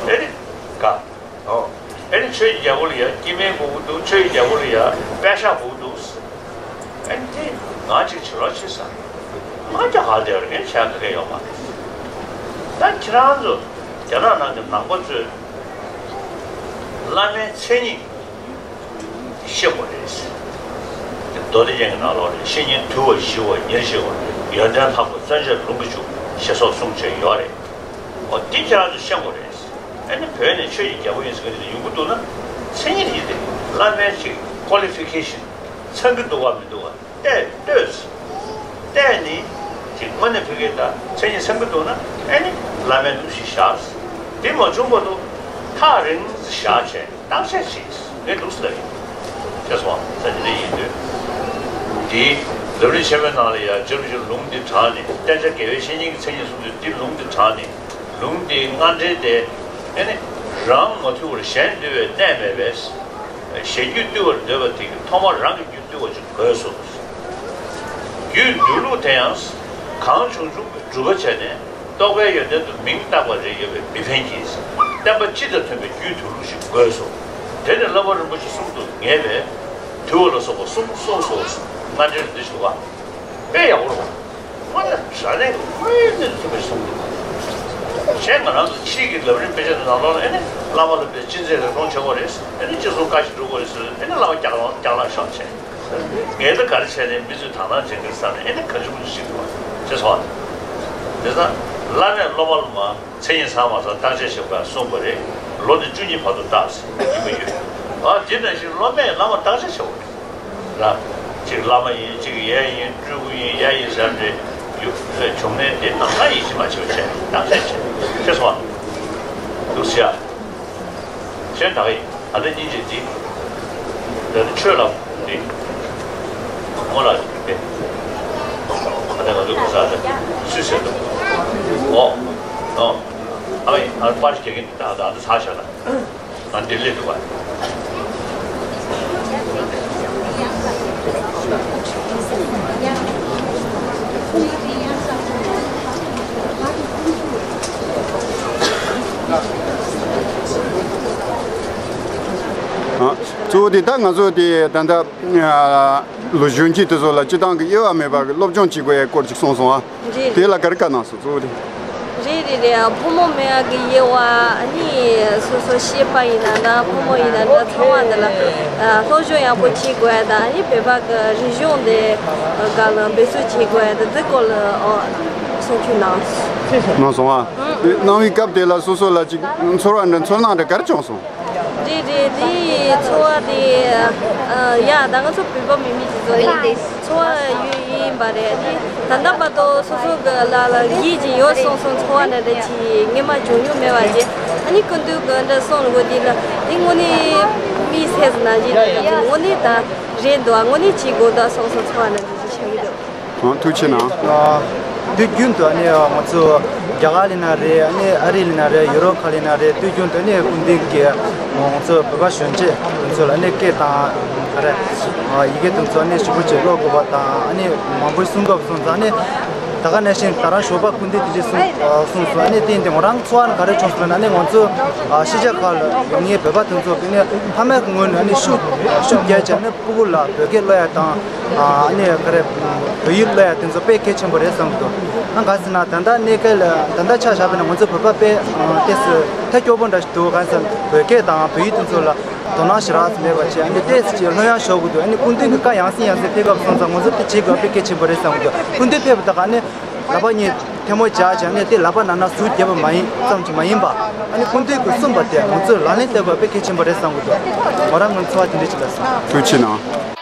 ཨེ་ནི། ག་ཨོ། ཨེ་ནི་ཆོས་ཀྱི་རྒྱལ་པོ་ལ་ཡ་སྐྱེ་དམན་དགོས་ཀྱི་འདུག་ཆོས་ཀྱི་རྒྱལ་པོ་ལ་ཡ་པད་ཤག་དགོས་ཀྱི་འདུག་ཨེ་ནི་དེ་ང་ཅིག་བྱེད་རོགས་བྱེད་ས། ང་རྒྱ་གར་བསྡད་པ་རེད། ངས་བྱ་དགའ་ག་ཡོད་མ་རེད། ད་ཁྱེད་རང་ཚོ་རྒྱ་ནག་ནང་གི་ནང་པ་ཚོས་བླ་མའི་མཚན་ཉིད་ཤེས་དགོས་རེད། དེ་མདོ་སྡེ་རྒྱན་གྱི་ནང་ལོགས་ལ་བཤེས་གཉེན་དུལ་བ་ཞི་བ་ཉེར་ཞི་བ། ཡོན་ཏན་ལྷག་པ་བརྩོན་བཅས་ལུང་གིས་འཇུག་ཞེས་སོགས་གསུངས་བྱས་ཡོད་རེད། འོ་འདི་ཁྱེད་རང་ཚོས་ཤེས་དགོས་རེད། ཨ་ནི་བོད་ནས་ཆོས་ཀྱི་རྒྱལ་པོ་ཡིན་ཟེར་མཁན་དེ་ཡོང་གི་འདུག་ན། མཚན་ཉིད་ཡིན་ཏེ། བླ་མའི་ཅིག་ཀོ་ལི་ཕི་ཀེ་ཤན་ཚང་གི་འདུག་ག་མི་འདུག་ག་བལྟས་ལྟོས། བལྟས་ནི། ཅིག་དངོས་གནས་ཕ་གིའི་ད་མཚན་ཉིད་ཚང་གི་འདུག་ན། ཨ་ནི་བླ་མའི་འདུ་ཤེས་བཞག་དེ་མ་བྱུང་བར་དུ་ཐག་རིང་བཞག་བྱས་བརྟག་དཔྱད་བྱེད། ངས་འདུག་ཟེར་ལབ་ཡིན། ཤེས་སོང་ང་། ས་དེ་འདྲ་ཡིན་དུས། དེའི་ལམ་རིམ་ཆེན་མོའི་ནང་ལ་ཡང་རྗེ་རིན་པོ་ཆེས་ལུང་འདི་དྲངས་ནས། བསྟེན་བྱ་དགེ་བའི་བཤེས་གཉེན་གྱི་མཚན་ཉིད་གསུངས་དུས་འདི་ལུང་འདི་དྲངས་ནས། ལུང་འདིའི་སྔ་འགྲེལ་དེ། ཨེ་ནི། རང་མ་ཐུལ་བར་གཞན་འདུལ་བའི་གནས་མེད་པས། གཞན་རྒྱུད་བཏུལ་བར་འདོད་པ་དེ་གིས་ཐོག་མར་རང་གི་རྒྱུད་བཏུལ་བ་ཅིག་དགོས་སོ། རྒྱུད་འདུལ་ལུགས་དེ་ཡང་། གང་བྱུང་བྱུང་གི་སྒྲུབ་པ་བྱས་ནས། རྟོགས་པའི་ཡོན་ཏན་དུ་མིང་བཏགས་པ་རེ་ཡོད་པས་མི་ཕན་གྱི། བསྟན་པ་སྤྱི་དང་མཐུན་པའི་རྒྱུད་འདུལ་ལུགས་ཤིག་དགོས་སོ། དེ་ནི་བསླབ་པ་རིན་པོ་ཆེ་གསུམ་དུ་ངེས་པས། དུལ་བ་ལ་སོགས་པ་གསུམ་གསུངས་སོ། སྔ་འགྲེལ་འདི་ཞུ་བ། དཔེ་ཡག་པོ་རེད་པ། དངོས་གནས་དྲང་གནས་ཀྱི་དངོས་གནས་ཐུབ་པའི་གསུང་འདུག་བྱས་ང་རང་ཚོ་ཕྱིས་ཀྱི་ལམ་རིམ་དཔེ་ཆ་དེ་ནང་ལོགས་ལ། ཨེ་ནི་བླ་མ་ལ་དཔེ་ཅི་མཛད་རེ་སློང་བྱེད་དགོས་རེད། ཨེ་ནི་ཅི་གསུང་བཀའ་ཞིག་སྒྲུབ་དགོས་རེད་ཟེར། ཨེ་ནི་བླ་མ་རྒྱག་ལང་རྒྱག་ལང་ཤོག་བྱས། ངས་ད་ག་རེ་བྱས་ནས་མི་ཚོས་དག་སྣང་བྱེད་ཀྱི་རེད་བསམ་ནས། ཨེ་ནི་ག་ཅི་མོ་ཅི་ཞིག་འདུག་བ་བྱས་སོང་བ། དེ་ཙང་བླ་མས་སློབ་མ་ལ་མ། མཚན་ཉིད་ཚང་མ་ཚང་བརྟག་དཔྱད་བྱེད་དགོས་གསུངས་པ་རེད། ལོ་ནི་བཅུ་གཉིས་བར་དུ་བརྟག་ཟེར་ཡིན་པ་ཡོད། ཨ། དེ་ནང་བཞིན་སློབ་མས་བླ་མ་བརྟག་དཔྱད་བྱེད་དགོས་རེད། ལ། གཅིག་བླ་མ་ཡིན། གཅིག་ཡས་ཡིན། སྤྲུལ་སྐུ་ཡིན། ཡ་ཡིན་ཟེར་རེད། ཡུ་བྱུང་ནས་དེ་ནང་ལ་ཡིད་ཆེས་མ་བྱེད་པ་བྱས་བརྟག་དཔྱད་བྱེད། ཤེས་སོང་བ། འདུག་ཟེར་ཡ། གཞན་དག་ཡིན། ཨ་ནི་སྙིང་རྗེ་འདི། འདི་ནི་ཆོས་ལ་འདི། ངོ་ལ་འདི། ཨ་ནི་ང་ཚོ་གི་ས་དེ་སུས་ཟེར་འདུག་ཨོ། ཨོ། ཨ་ཡིན། ཨ་པར་ཞིག་རྒྱག་གིན་འདི། ད་ད་འདི་ཚར་བཞག་ན། ང་འདི་སླེབས་འདུག་ག་ཨ། གཙོ་བོ་དེ་ད་ང་ཚོ་དེ་ད་ལྟ། ལོ་གཞོན་སྐྱེས་དེ་ཚོ་ལ་སྤྱི་བཏང་གི་དབྱེ་བ་མེད་པར་གྱི་སློབ་སྦྱོང་བྱེད་དགོས་ཡའི་སྐོར་ཅིག་གསུངས་སོང་ཨ། རེད། དེ་ལ་ག་རེ་བཀའ་གནང་སོང་གཙོ་བོ་དེ། རེད་རེད་རེད། ཕོ་མོ་མེད་ཡག་གི་དབྱེ་བ། ཨ་ནི་སོ་སོ་སྐྱེས་པ་ཡིན་ན་འདྲ། ཕོ་མོ་ཡིན་ན་འདྲ། ཚང་མ་འདི་ལ་ཨ་སློབ་སྦྱོང་ཡག་པོ་བྱེད་དགོས་ཡ་དང་། ཨ་ནི་བོད་པ་གི་རིག་གཞུང་འདི་སྒང་ལ་འབད་བརྩོན་བྱེད་དགོས་ཡ་དང་། འདི་སྐོར་ལ་ཨོ་གསུང་ཆོས་གནང་། གནང་སོང་ཨ། གནང་བའི་སྐབས་དེ་ལ་སོ་སོ་ལ་ཅིག་ཚོར་བ་འདྲ་ཚོར་སྣང་འདྲ་ག་རེ་བྱུང་སོང་། རེད་རེད། དེ་ཚོར་བ་དེ་ཨ་ཡ་ད་ང་ཚོ་བོད་པ་མི་མི་ཅིག་ཚོ་རེད། ཚོར་བ་ཡོད་ཡིན་པ་རེད། དེ་ད་ལྟ་བར་དུ་སོ་སོ་གི་ལ་ལ་ཡིད་ཀྱི་ཡོད་སོང་སོང་ཚོར་བ་འདྲ་འདྲ་ཅིག་སྔོན་མ་བྱུང་མྱོང་མེད་པ་རེད། ཨ་ནི་སྐུ་མདུན་གི་འདྲ་གསུང་ལ་གོ་དེ་ལ་དེ་དངོས་གནས་མི་སེམས་ནང་བཞིན་འདྲ་འདྲ་ཅིག་དངོས་གནས་ད་རེད་འདུག་ཨ་དངོས་གནས་བྱེད་དགོས་འདུག་སོང་སོང་ཚོར་བ་འདྲ་འདྲ་ཅིག་ཆགས་ཀྱི་འདུག་ཨང་། ཐུགས་རྗེ་གནང་། དུས་རྒྱུན་དུ་ཨ་ནི་ང་ཚོ་རྒྱ་གར་ལ་ན་རེད། ཨ་ནི་ཨ་རི་ལ་ན་རེད། ཡུ་རོབ་ཁག་ལ་ན་རེད། དུས་རྒྱུན་དུ་ཨ་ནི་སྐུ་མདུན་གྱིས་ང་ཚོ་བོད་པ་གཞོན་སྐྱེས་དེ་ཚོ་ལ་ཨ་ནི་སྐད་དང་ག་རེ་ཡི་གེ་དེ་ཚོ་ཨ་ནི་ཞིབ་པོ་བྱས་ཀློག་དགོས་པ་དང་། ཨ་ནི་མང་པོ་གསུང་སྐབས་སོང་ཙང་ཨ་ནི་ད་ག་ནང་བཞིན་ད་རང་ཞོགས་པ་སྐུ་མདུན་དེ་འདྲས་གསུང་གསུངས་སོང་། ཨ་ནི་དེ་ཡིན་དུས་ང་རང་ཚོར་བ་ནི་ག་རེ་བྱུང་སོང་ལབ་ན། ཨ་ནི་ང་ཚོ་ཕྱི་རྒྱལ་ཁག་ལ་ཡོད་མཁན་བོད་པ་དེ་ཚོ་གིས་ཨ་ནི་ཕ་མའི་ངོས་ནས་ཨ་ནི་ཤུགས་ཤུགས་རྒྱག་བྱས་ཨ་ནི་སྤུ་གུ་ལ་བོད་སྐད་སློབ་ཡ་དང་། ཨ་ནི་ག་རེ་བོད་ཡིག་སློབ་ཡ་དེ་ཚོ་དཔེ་གལ་ཆེན་པོ་རེད་བསམ་གྱི་འདུག་ཨ་ག་ཟེར་ན་ད་ལྟ་གནས་སྐབས་ལ་ད་ལྟ་ཆ་བཞག་པ་ན་ང་ཚོ་བོད་པ་དཔེ་ཏོག་ཙམ་ཐལ་སྐྱོ་པོ་འདྲ་ཞིག་འདུག་ག་ཟེར་ན་བོད་སྐད་དང་བོད་ཡིག་དེ་ཚོ་ལ་དོ་སྣང་ཞེ་དྲག་མེད་པ་བྱས། ཨ་ནི་ཏོག་ཙམ་ཅིག་ལྷོད་ཡངས་ཤོར་གྱི་འདུག་ཨ་ནི་སྐུ་མདུན་གྱི་བཀའ་ཡང་སེ་ཡང་སེ་ཕེབས་སྐབས་སོང་ཙང་ང་ཚོ་དེ་བྱེད་དགོས་དཔེ་གལ་ཆེན་པོ་རེད་བསམ་གྱི་འདུག་སྐུ་མདུན་ཕེབས་པ་དང་ཨ་ནི་ལག་པ་གཉིས་ཐལ་མོ་སྦྱར་བྱས་ཨ་ནི་དེ་ལག་པ་ནང་ན་ཟུག་རྒྱབ་པ་མ་ཡིན་ཙམ་གྱིས་མ་ཡིན་པ། ཨ་ནི་སྐུ་མདུན་གྱིས་གསུངས་པ་དེ་ང་ཚོས་ལག་ལེན་བསྟར་དགོས་དཔེ་གལ་ཆེན་པོ་རེད་བསམ་གྱི་འདུག་ང་རང་ངོས་ནས་ཚོར་བ་དེ་འདྲ་ཞིག་ལ་སོང་། ཐུགས་རྗེ་གནང་།